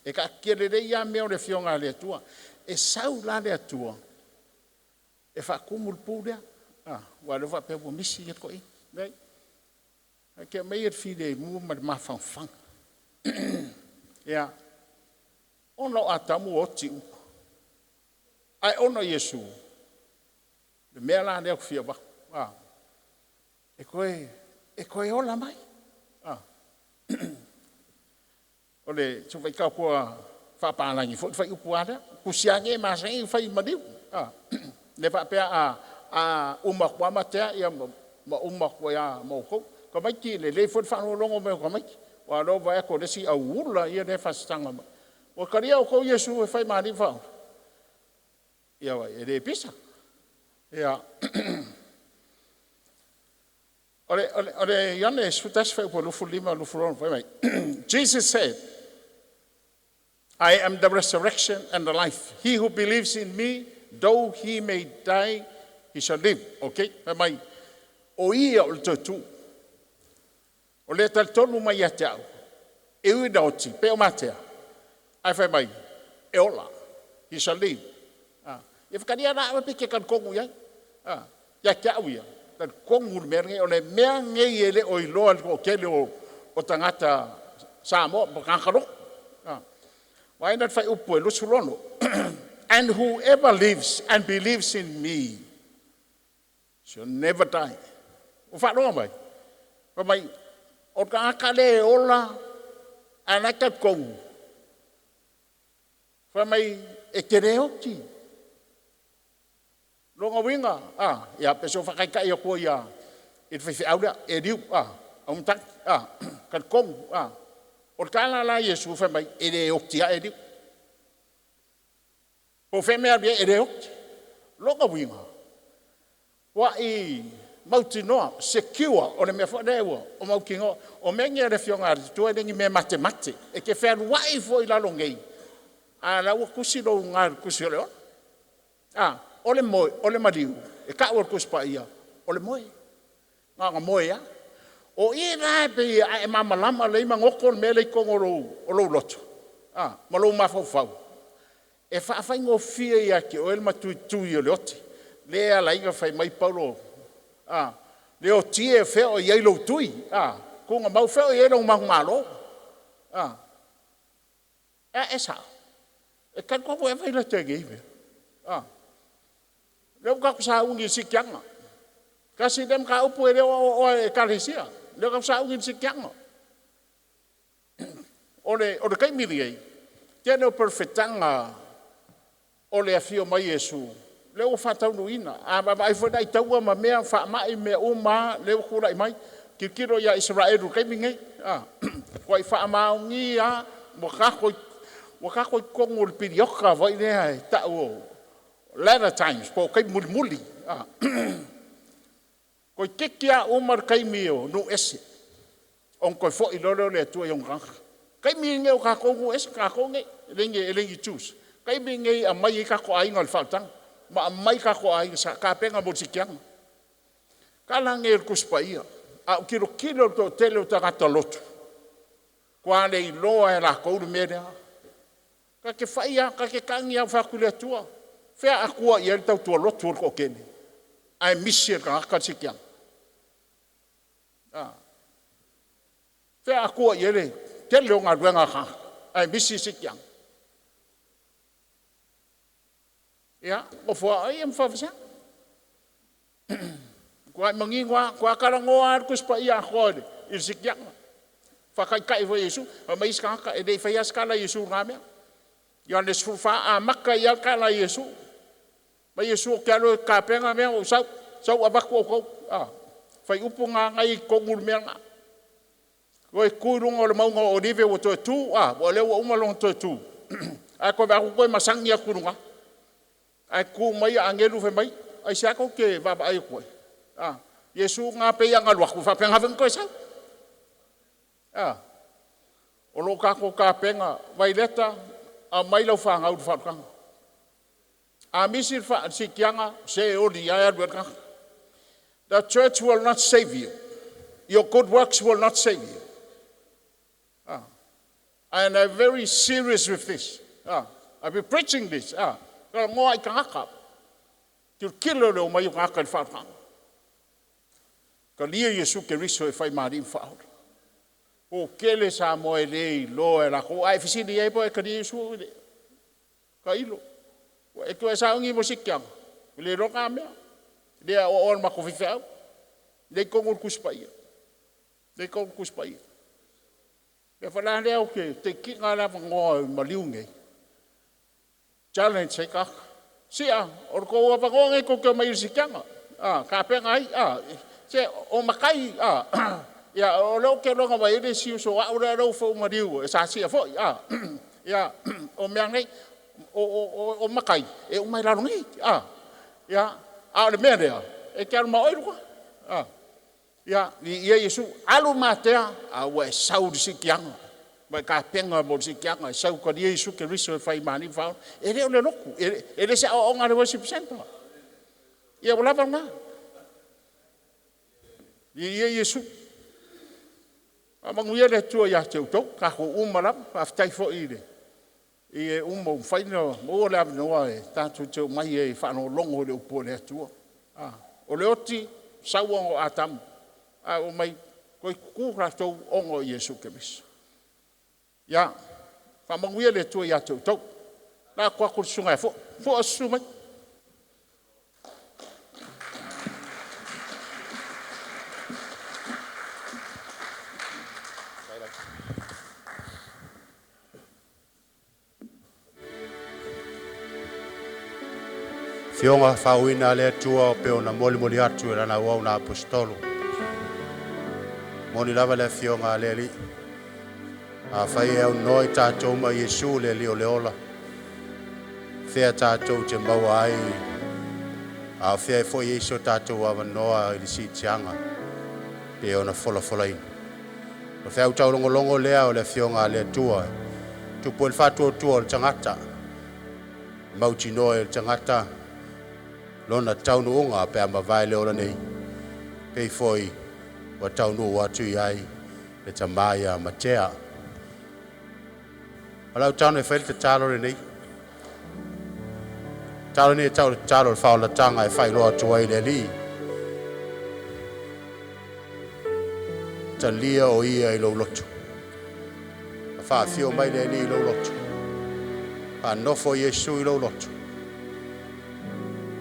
E kaatia lelei lava mea o le afioga a le Atua. E sau la le Atua e faatumu le pu lea. Aua o lea faapea ua misi le toeaina. Leai. Ae te aumaia le filemu ma le mafanafana. Ia, ona o Atamu ua oti uma. Ae ona o Iesu, le mea la lea ou te fia avatu, e toe ola mai. O le se i faitau atu faapapalagi foi le fuaiupu lava lea. Tusi lava nei e masani ona fai i maliu. Le faapea a uma atu lava matea ma uma atu ai lava ma outou. Tamaiti, e lelei foi le faalogologo mai o tamaiti, aua o lea ua ou vaai atu o le isi auula ia lea e faasasaga mai. Ua talia e outou Iesu e fai ma Alii ma Faaola? Ia vaai, e le pisa. Ia, o le Ioane 11 fuaiupu 25 26 fai mai, Jesus said, "I am the resurrection and the life. He who believes in me, though he may die, he shall live." Okay? Fai mai, o ia o le toe tu. O le talitonu mai ia te au, e ui ina oti, pe o matea, ae fai mai, e ola. He shall live. Ah. Ia whakaria la awe pe ke talitonu iai. Ah. Ia te au ia, talitonu le mea lenei, o le mea nei e le o iloa le toatele o tagata Samoa, ma tagata lotu. Ah. Vaai na le fuaiupu e 26. "And whoever lives and believes in me shall never die." O faaloga mai. Fai mai, o tagata le ola, ae la e talitonu. Fai mai, e te le oti. Longa uiga, ia, pe so whakaitai o koa ia, i te whaiwhiau lea, e liu, au matagi, talitonu, O le tala la Iesu fai mai, e le oti a e liu. Po o mea alu i ai, e le oti. Longa uiga, ua i mautinoa, secure, o le mea foi lea ua o mautinoa. O mea nei a le afioga a le Atua e le ni mea matemate. E te fealuai foi i lalo nei, a la ua tusi lou igoa i le tusi o le ola. O le moe, o le maliu, e tau e le Tusi Paia, o le moe. Na ona moe lava. O i la e pei a e malamalama lelei ma goto le mea lea i totonu o lou loto, ma lou mafaufau, e faafaigofie ia te oe le matuitui o le oti. Lea e ala ai ona fai mai Paulo, le oti e, fea o i ai lou tui, tuuga mau fea o i ai lou manumalo. E sao, e talitonu ea Vailete i nei mea. Lea ua tatou sauni i le sikiaga. Tasi lea mataupu e le o aoaoa e ekalesia. Lea ua tatou sauni i le sikiaga. O le taimi lenei, tele o perofetaga o le afio mai Iesu, lea ua faataunuuina. A vaavaai foi la i taua ma mea faamai mea uma lava lea ua tulai mai. Tilotilo ia Isaraelu i le taimi lenei. Ua faamaonia lava, ua tatou i totonu o le piriota foi lea e tau o latter times, po o taimi mulimuli. Toeitiiti lava uma le taimi o nuu ese, ona toe foi loa lea o le Atua i ona tagata. Taimi lenei o tatou nuu ese, tatou nei, e le ni Jews. Taimi lenei e aumai ai tatou aiga o le faaolataga, ma aumai tatou aiga sa tapena mo le sikiaga. Tala nei o le Tusi Paia, a ou tilotilo i le toatele o tagata lotu, ua le iloa e latou le mea lea. Ta te fai lava, ta te tagi lava fai atu i le Atua. Fea Atua i ai le tautua lotu o le toatele, ae misi e le tagata le sikiaga. Fea Atua i ai le tele o galuega a tagata, ae misi le sikiaga. Ia, nofoa'a ia ma faavasega. Matua manino lava, matua talanoa lava le Tusi Paia atoa i le sikiaga. Faataitai foi e Iesu. Fai mai isi tagata, e le i faia lava se tala a Iesu i lena mea. Ioane 14, amata ai lava le tala a Iesu. Mai Iesu ou te alu e tapena mea ou sau, sau avatu outou. Fuaiupu na na i totonu o le mea lena. Toe tu i luga o le mauga o Olive ua toe tu, ua lea ua uma lona toe tu. Ae toe vaai atu toe masani atu i luga. Ae tu mai agelu fai mai, aisea tou te vaavaai atu ai? Iesu na pei ona alu atu, faapena foi ona toe sau. O lo o tatou tapena, Vaileta, aumai lau fanau i le faaolataga. A misi le sikiaga, se oli lava e alu ai le tagata. The church will not save you. Your good works will not save you. And I'm very serious with this. I've been preaching this. Ka ngoa i tagata. Tilotilo le omai o tagata i le faaaloaloga. Talia Iesu Keriso e fai ma Alii ma Faaola. O tele Samoa e le iloa e latou. A e fesili i ai po o e talia Iesu ou e le i. Tailo. E toe sauni mo se tiaga, e le iloa na mea. E le aoaoa e le matou faifeau. Lea e i totonu o le Tusi Paia. Lea e i totonu o le Tusi Paia. O le mea foi la lea ou te take ina le avanoa o maliu nei, challenge ai tagata. Sia, o le tou avanoa lenei tou te omai ai i le siitiaga. Tapena ai, se o matai, ia, o lea ou te iloa na omai ai le isi uso, o au lea ua fai ua maliu, sa siia foi, ia, o mea nei, o matai, e uma i lalo nei, ia, a o le mea lea, e te alu ma oe Luka. Ia, viia Iesu. Alu matea, a ua e sau i le siitiaga, ua e tapena mo le siitiaga, e sau e talia Iesu Keriso e fai ma Alii ma Faaola. E le o le lotu, e le o se aoaoga a le worship center. Ia ua lava lena. Viia Iesu. Faamanuia le Atua ia te outou, tatou uma lava. Faafetai foi i e uma ua mafai ona maua le avanoa e tatou te omai ai e faalogologo i le upu a le Atua. O le oti, sau ona o Atamu, ae ua omai toe tutu tatou ona o Iesu Keriso. Ia, faamanuia le Atua ia te outou. Lako atu i le susuga ia Foa. Foa, susu mai. Afioga faauuina a le Atua e pei ona molimoli atu e Lana auauna Aposetolo. Moni lava le Afioga a le Alii, afai e aunoa i tatou ma Iesu le Alii o le ola, fea tatou te maua ai, a o fea foi e i ai so tatou avanoa i le siitiaga pe ona folafolaina. O le feau taulogologo lea o le Afioga a le Atua, tupu ai le faatuatua o le tagata, mautinoa e le tagata lona taunuuga pe a mavae le ola nei, pei foi ua taunuu atu i ai le tama ia Matea. O lau tago e fai le tatalo lenei. Tatalo nei e tau o le tatalo o le faaolataga e faailoa atu ai i le Alii, talia o ia i lou loto. Faafio mai le Alii i lou loto. Faanofo Iesu i lou loto.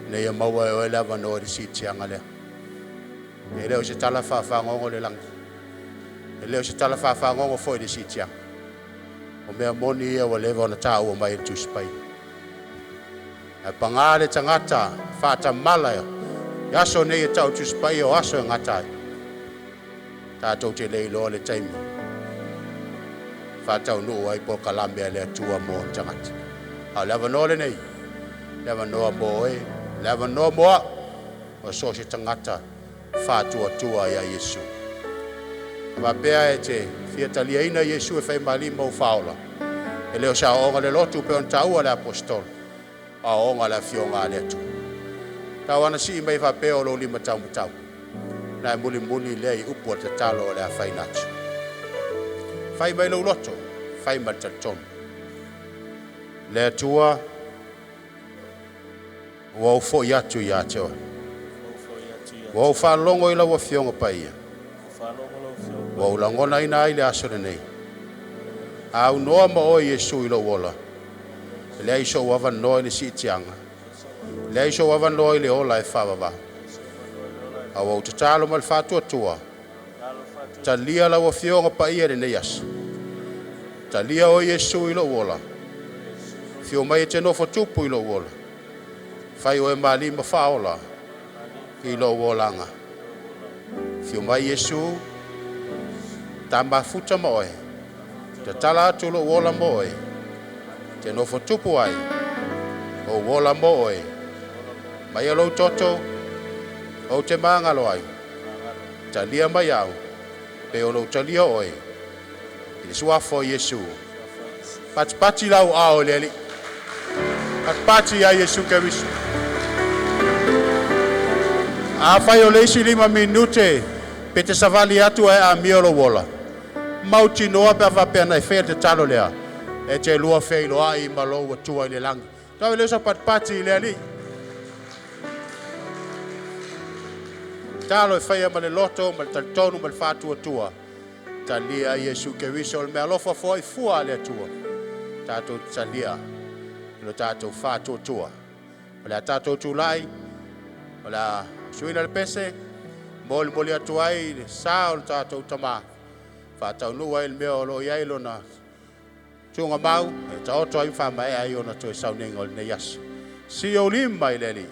Ina ia maua e oe le avanoa i le siitiaga lea. E le o se tala faafagogo le lagi. E le o se tala faafagogo foi le siitiaga. O mea moni ia ua leva ona tāua mai e le Tusi Paia. Ae paga le tagata faatamala i aso nei e tau Tusi Paia o aso e gata ai. Tatou te le iloa le taimi faataunuu ai polokalame a le Atua mo ona tagata. A o le avanoa lenei, le avanoa mo oe, le avanoa mo au, o so o se tagata faatuatua ia Iesu. A faapea e te fia taliaina Iesu e fai ma Alii ma ou Faaola, e le o se aoaoga le lotu pe ona taua le Aposetolo, o aoaoga a le Afioga a le Atua. Tau ana sii mai faapea o lou lima taumatau, na e mulimuli lea i upu o le tatalo o le a faina atu. Fai mai lou loto, fai ma le talitonu. Le Atua, ua ou foi atu ia te oe. Ua ou faalogo i lau Afioga Paia. Ua ou lagonaina ai le aso lenei. A aunoa ma oe Iesu i lou ola, e leai sou avanoa i le siitiaga, leai sou avanoa i le ola e faavavau. A ua ou tatalo ma le faatuatua, talia lau Afioga Paia i lenei aso. Talia oe Iesu i lou ola. Afio mai e te nofo tupu i lou ola. Fai oe ma Alii ma Faaola i lou olaga. Afio mai Iesu, ta mafuta ma oe. Tatala atu lou ola mo oe. Te nofo tupu ai, ou ola mo oe. Mai lou toto, ou te magalo ai. Talia mai au, pe o lou talia oe. I le suafa o Iesu. Patipati lau ao i le Alii. Patipati ia Iesu Keriso. A fai o le isi 5 minute, pe te savali atu e amio lou ola. Mautinoa pe a faapea na e faia le tatalo lea, e te lua feiloai ma lou Atua i le lagi. Tau le uso patipati i le Alii. Talo e faia ma le loto, ma le talitonu, ma le faatuatua. Talia Iesu Keriso o le meaalofa foai fua a le Atua. Tatou talia i lo tatou faatuatua. O le a tatou tulai, o le a suina le pese, molimoli atu ai le sa o le tatou tamā, faataunuu ai le mea o lo o i ai lona tuugamau, e taoto ai ma faamaea ai ona toe sauniga o lenei aso. Sio lima i le Alii.